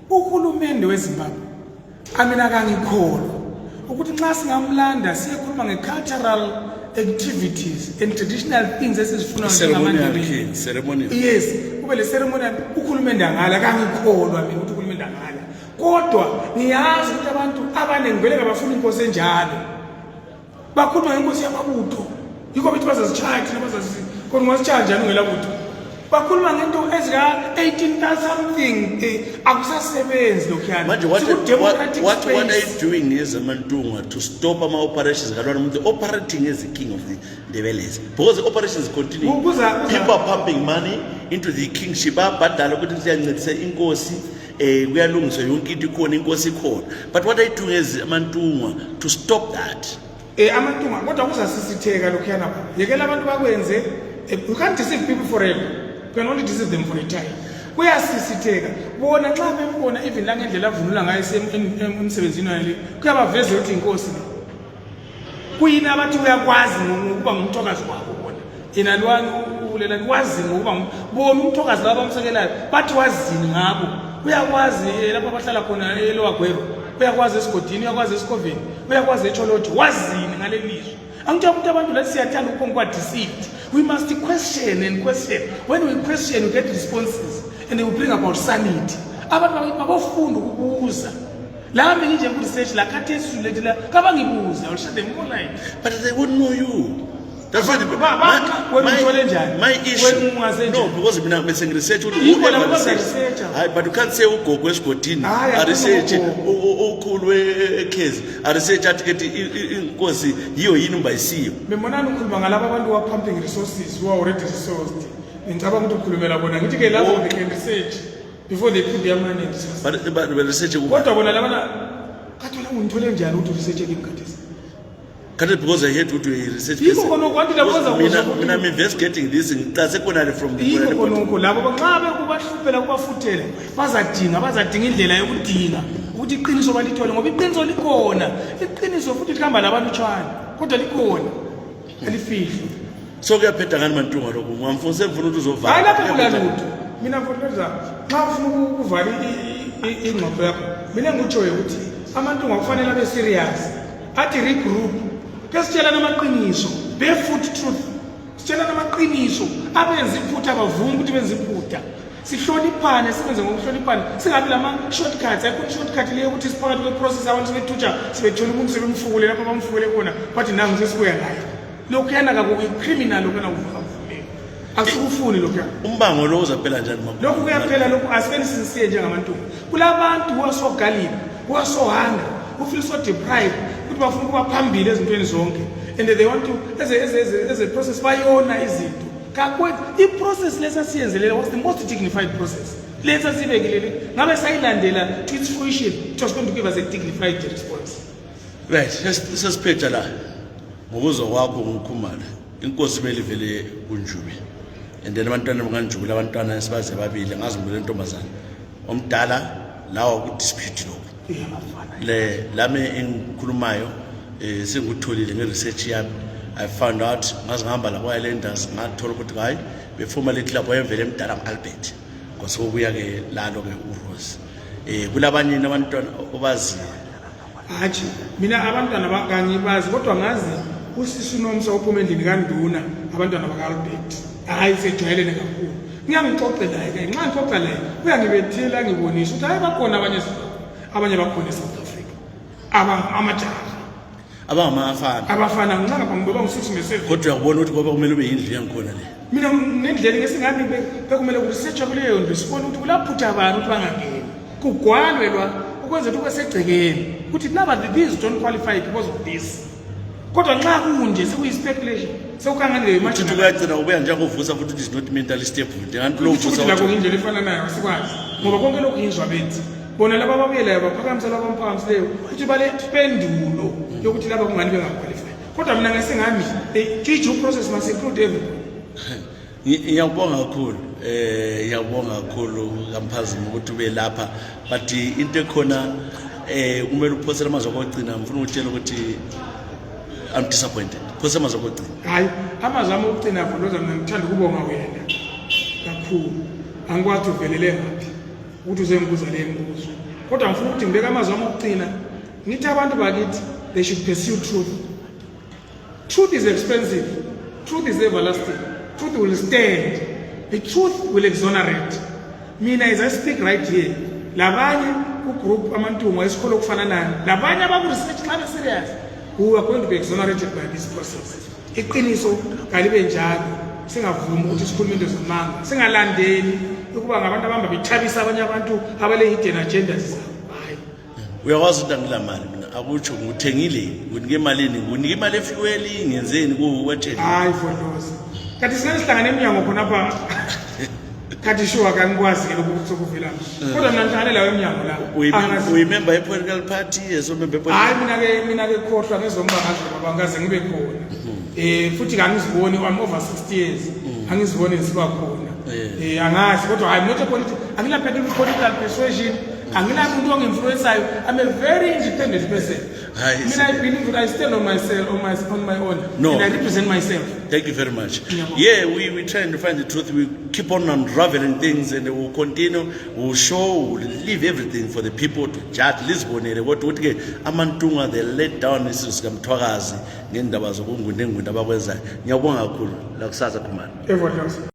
uhulumende weZimbabwe amina kangikholwa ukuthi nxa singamlanda siyekhuluma ngecultural activities and traditional things esizifuna njengamandebele ceremonial. Yes, kube le ceremonial uhulumende angala kangikholwa mina ukuthi uhulumende angala. Kodwa ngiyazi ukuthi abantu abaningi vele abafuna inkosi enjalo. Bakhuluma ngenkosi yamabutho. Yikho bethi bazazicharge nabazazi kodwa ngasichaja ngela kuthi bakhuluma ngento ezika 18 something akusasebenzi lokhuyana manje what are you doing as AmaNtungwa to stop ama operations kalwana umuntu operating as the king of the Ndebelezi because the operations continue people are pumping money into the kingship abadala ukuthi siyancedisa inkosi kuyalungiswa yonke into ikhona inkosi ikhona but what are you doing as AmaNtungwa to stop that? AmaNtungwa kodwa kuzasisitheka lokhuyana yekela abantu bakwenze. You can't deceive people forever. You can only deceive them for a time. Kuyasisitheka bona nxa bembona even la ngendlela avunula ngayo emsebenzini wale kuyabaveza ukuthi inkosi kuyini abathi uyakwazi ngokuba ngumthokazi wabo bona inalwani ulelani wazi ngokuba bona umthokazi laba bamsekelayo bathi wazini ngabo uyakwazi lapha abahlala khona eLowagwero uyakwazi esigodini uyakwazi esikoveni uyakwazi eCholoji wazini ngale lizwe angithola ukuthi abantu la siyathanda ukukwa deceived. We must question and question. When we question, we get responses, and they will bring about sanity. Abantu abafunda ukubuza. La mina nje ku research la khathi esulethe la kabangibuza, I will shut them online. But they wouldn't know you. That's what my issue. No, because I'm research. But you can't say go escotini. I research case. I research because you by see. Pumping resources who are already resourced. Research before they put their money in research. But research. What because I had to do a research. I'm investigating this in secondary from the so we are petang man to for several to so far. Sitshela namaqiniso barefoot truth sitshela namaqiniso abenza iphutha abavuma ukuthi benza iphutha sihloniphane sibenze ngokuhloniphana singabi lama shortcuts ayikho shortcut leyo ukuthi siphakathi kweprocess abantu bethutsha sibethola umuntu sebemfukule lapha bamfukule khona bathi nangu sesibuya naye lokho yana criminal lokho yana kuvumela asikufuni lokho umbango lo uzaphela njani mama lokho kuyaphela lokho asifeni sinsiye njengabantu kulabantu wasogalini wasohanga ufeel so deprived bafuna kuba phambili ezintweni zonke and they want to as a process bayona izinto kakwethu i-process lesa siyenzelele was the most dignified process lesa sibekilele ngabe sayilandela to its fruition it was going to give us a dignified response. Right, sesiphetha la ngokuzo kwakho ngukhumalo inkosi belivele kunjubi and then abantwana banganjubi abantwana sibaze babili ngazimbele intombazana omdala lawo ku dispute lo le lami engikhulumayo sengutholile ngeresearch yami I found out ngazihamba la kwaLenders ngathola ukuthi hayi beformally club wayemvele emdala Albert ngosokuya ke lalo ke uRose kulabanye abantwana obazi hathi mina abantwana bakangibazi kodwa ngazi usisi uNomsa ophuma endini kaNduna abantwana bakaAlbert hayi sejwayelene kakhulu ngiyangixoxela ke nxa ngixoxa la uyangibethela ngibonisa ukuthi hayi bakhona abanye bakhona eSouth Africa amajaha abafana ngincanga ngoba ngisuthi ngeself kodwa uyabona ukuthi ngoba kumele ube yindlu yangikhona le mina nendlela ngesingami bekumele ukuresearch kuleyo ndlu sibone ukuthi kulaphutha abantu ukuthi bangangeni kugwalwelwa ukwenza ukuthi kwesegcekeni ukuthi laba these don't qualify because of this kodwa nxa kunje sekuyi-speculation sekukhangane leyo imagine ukuyagcina ubuya njengovusa futhi is not mentally stable nganti lo uvusa la indlela efana nayo sikwazi ngoba konke lokhu yizwa bethi bona laba babuyelayo baphakamisa laba bamphakamileyo ukuthi balethendulo yokuthi laba kungani bengaqualify kodwa mina ngesingami the due process must include everyone. Ngiyabonga kakhulu ngiyabonga kakhulu kaMphazima ukuthi ube lapha but into ekhona kumele uphosele amazwi okugcina ngifuna ukutshela ukuthi I'm disappointed phose amazwi okugcina hayi amazwi ami okugcina fuloza mina ngithanda ukubonga wena kakhulu angikwazi uvelele ngaphi ukuthi uzengibuza le mbuzo kodwa ngifuna ukuthi ngibeke amazwi ami okugcina ngithi abantu bakithi they should pursue truth. Truth is expensive, truth is everlasting, truth will stand, the truth will exonerate. Mina as I speak right here labanye ugroup BamaNtungwa esikholo kufana nani labanye abakuresearch xa serious who are going to be exonerated by this process. Iqiniso kalibe njalo singavumi ukuthi sikhulume into zamanga singalandeli ukuba ngabantu abamba bethabisa abanye abantu abale hidden agendas zabo. Hayi uyakwazi ukuthi angilamali mina akutsho nguthengile nginike imalini nginike imali efuel ngenzeni kuwetshela hayi fodoza kathi sinesihlangane eminyango khona pha kathi sure akangikwazi ke lokhu sokuvela kodwa mina ngihlangane lawo eminyango la uyimember ye-political party member hayi mina ke khohlwa ngezombangazwe baba ngaze ngibe khona futhi kangiziboni I'm over 60 years angiziboni siba khona angazi kodwa I'm not a political angilaphethe political persuasion anginamuntu onginfluenceayo. I'm a very independent person. I believe that I stand on myself on my own and I represent myself. Thank you very much. Yeah, we trying to find the truth. We keep on unraveling things and we'll continue. We'll show, we'll leave everything for the people to judge. Lisbon, what ke amantungwa they let down isizwe sikamthwakazi ngendaba zokungunda abakwenzayo. Ngiyabonga kakhulu la kusasa Khumalo.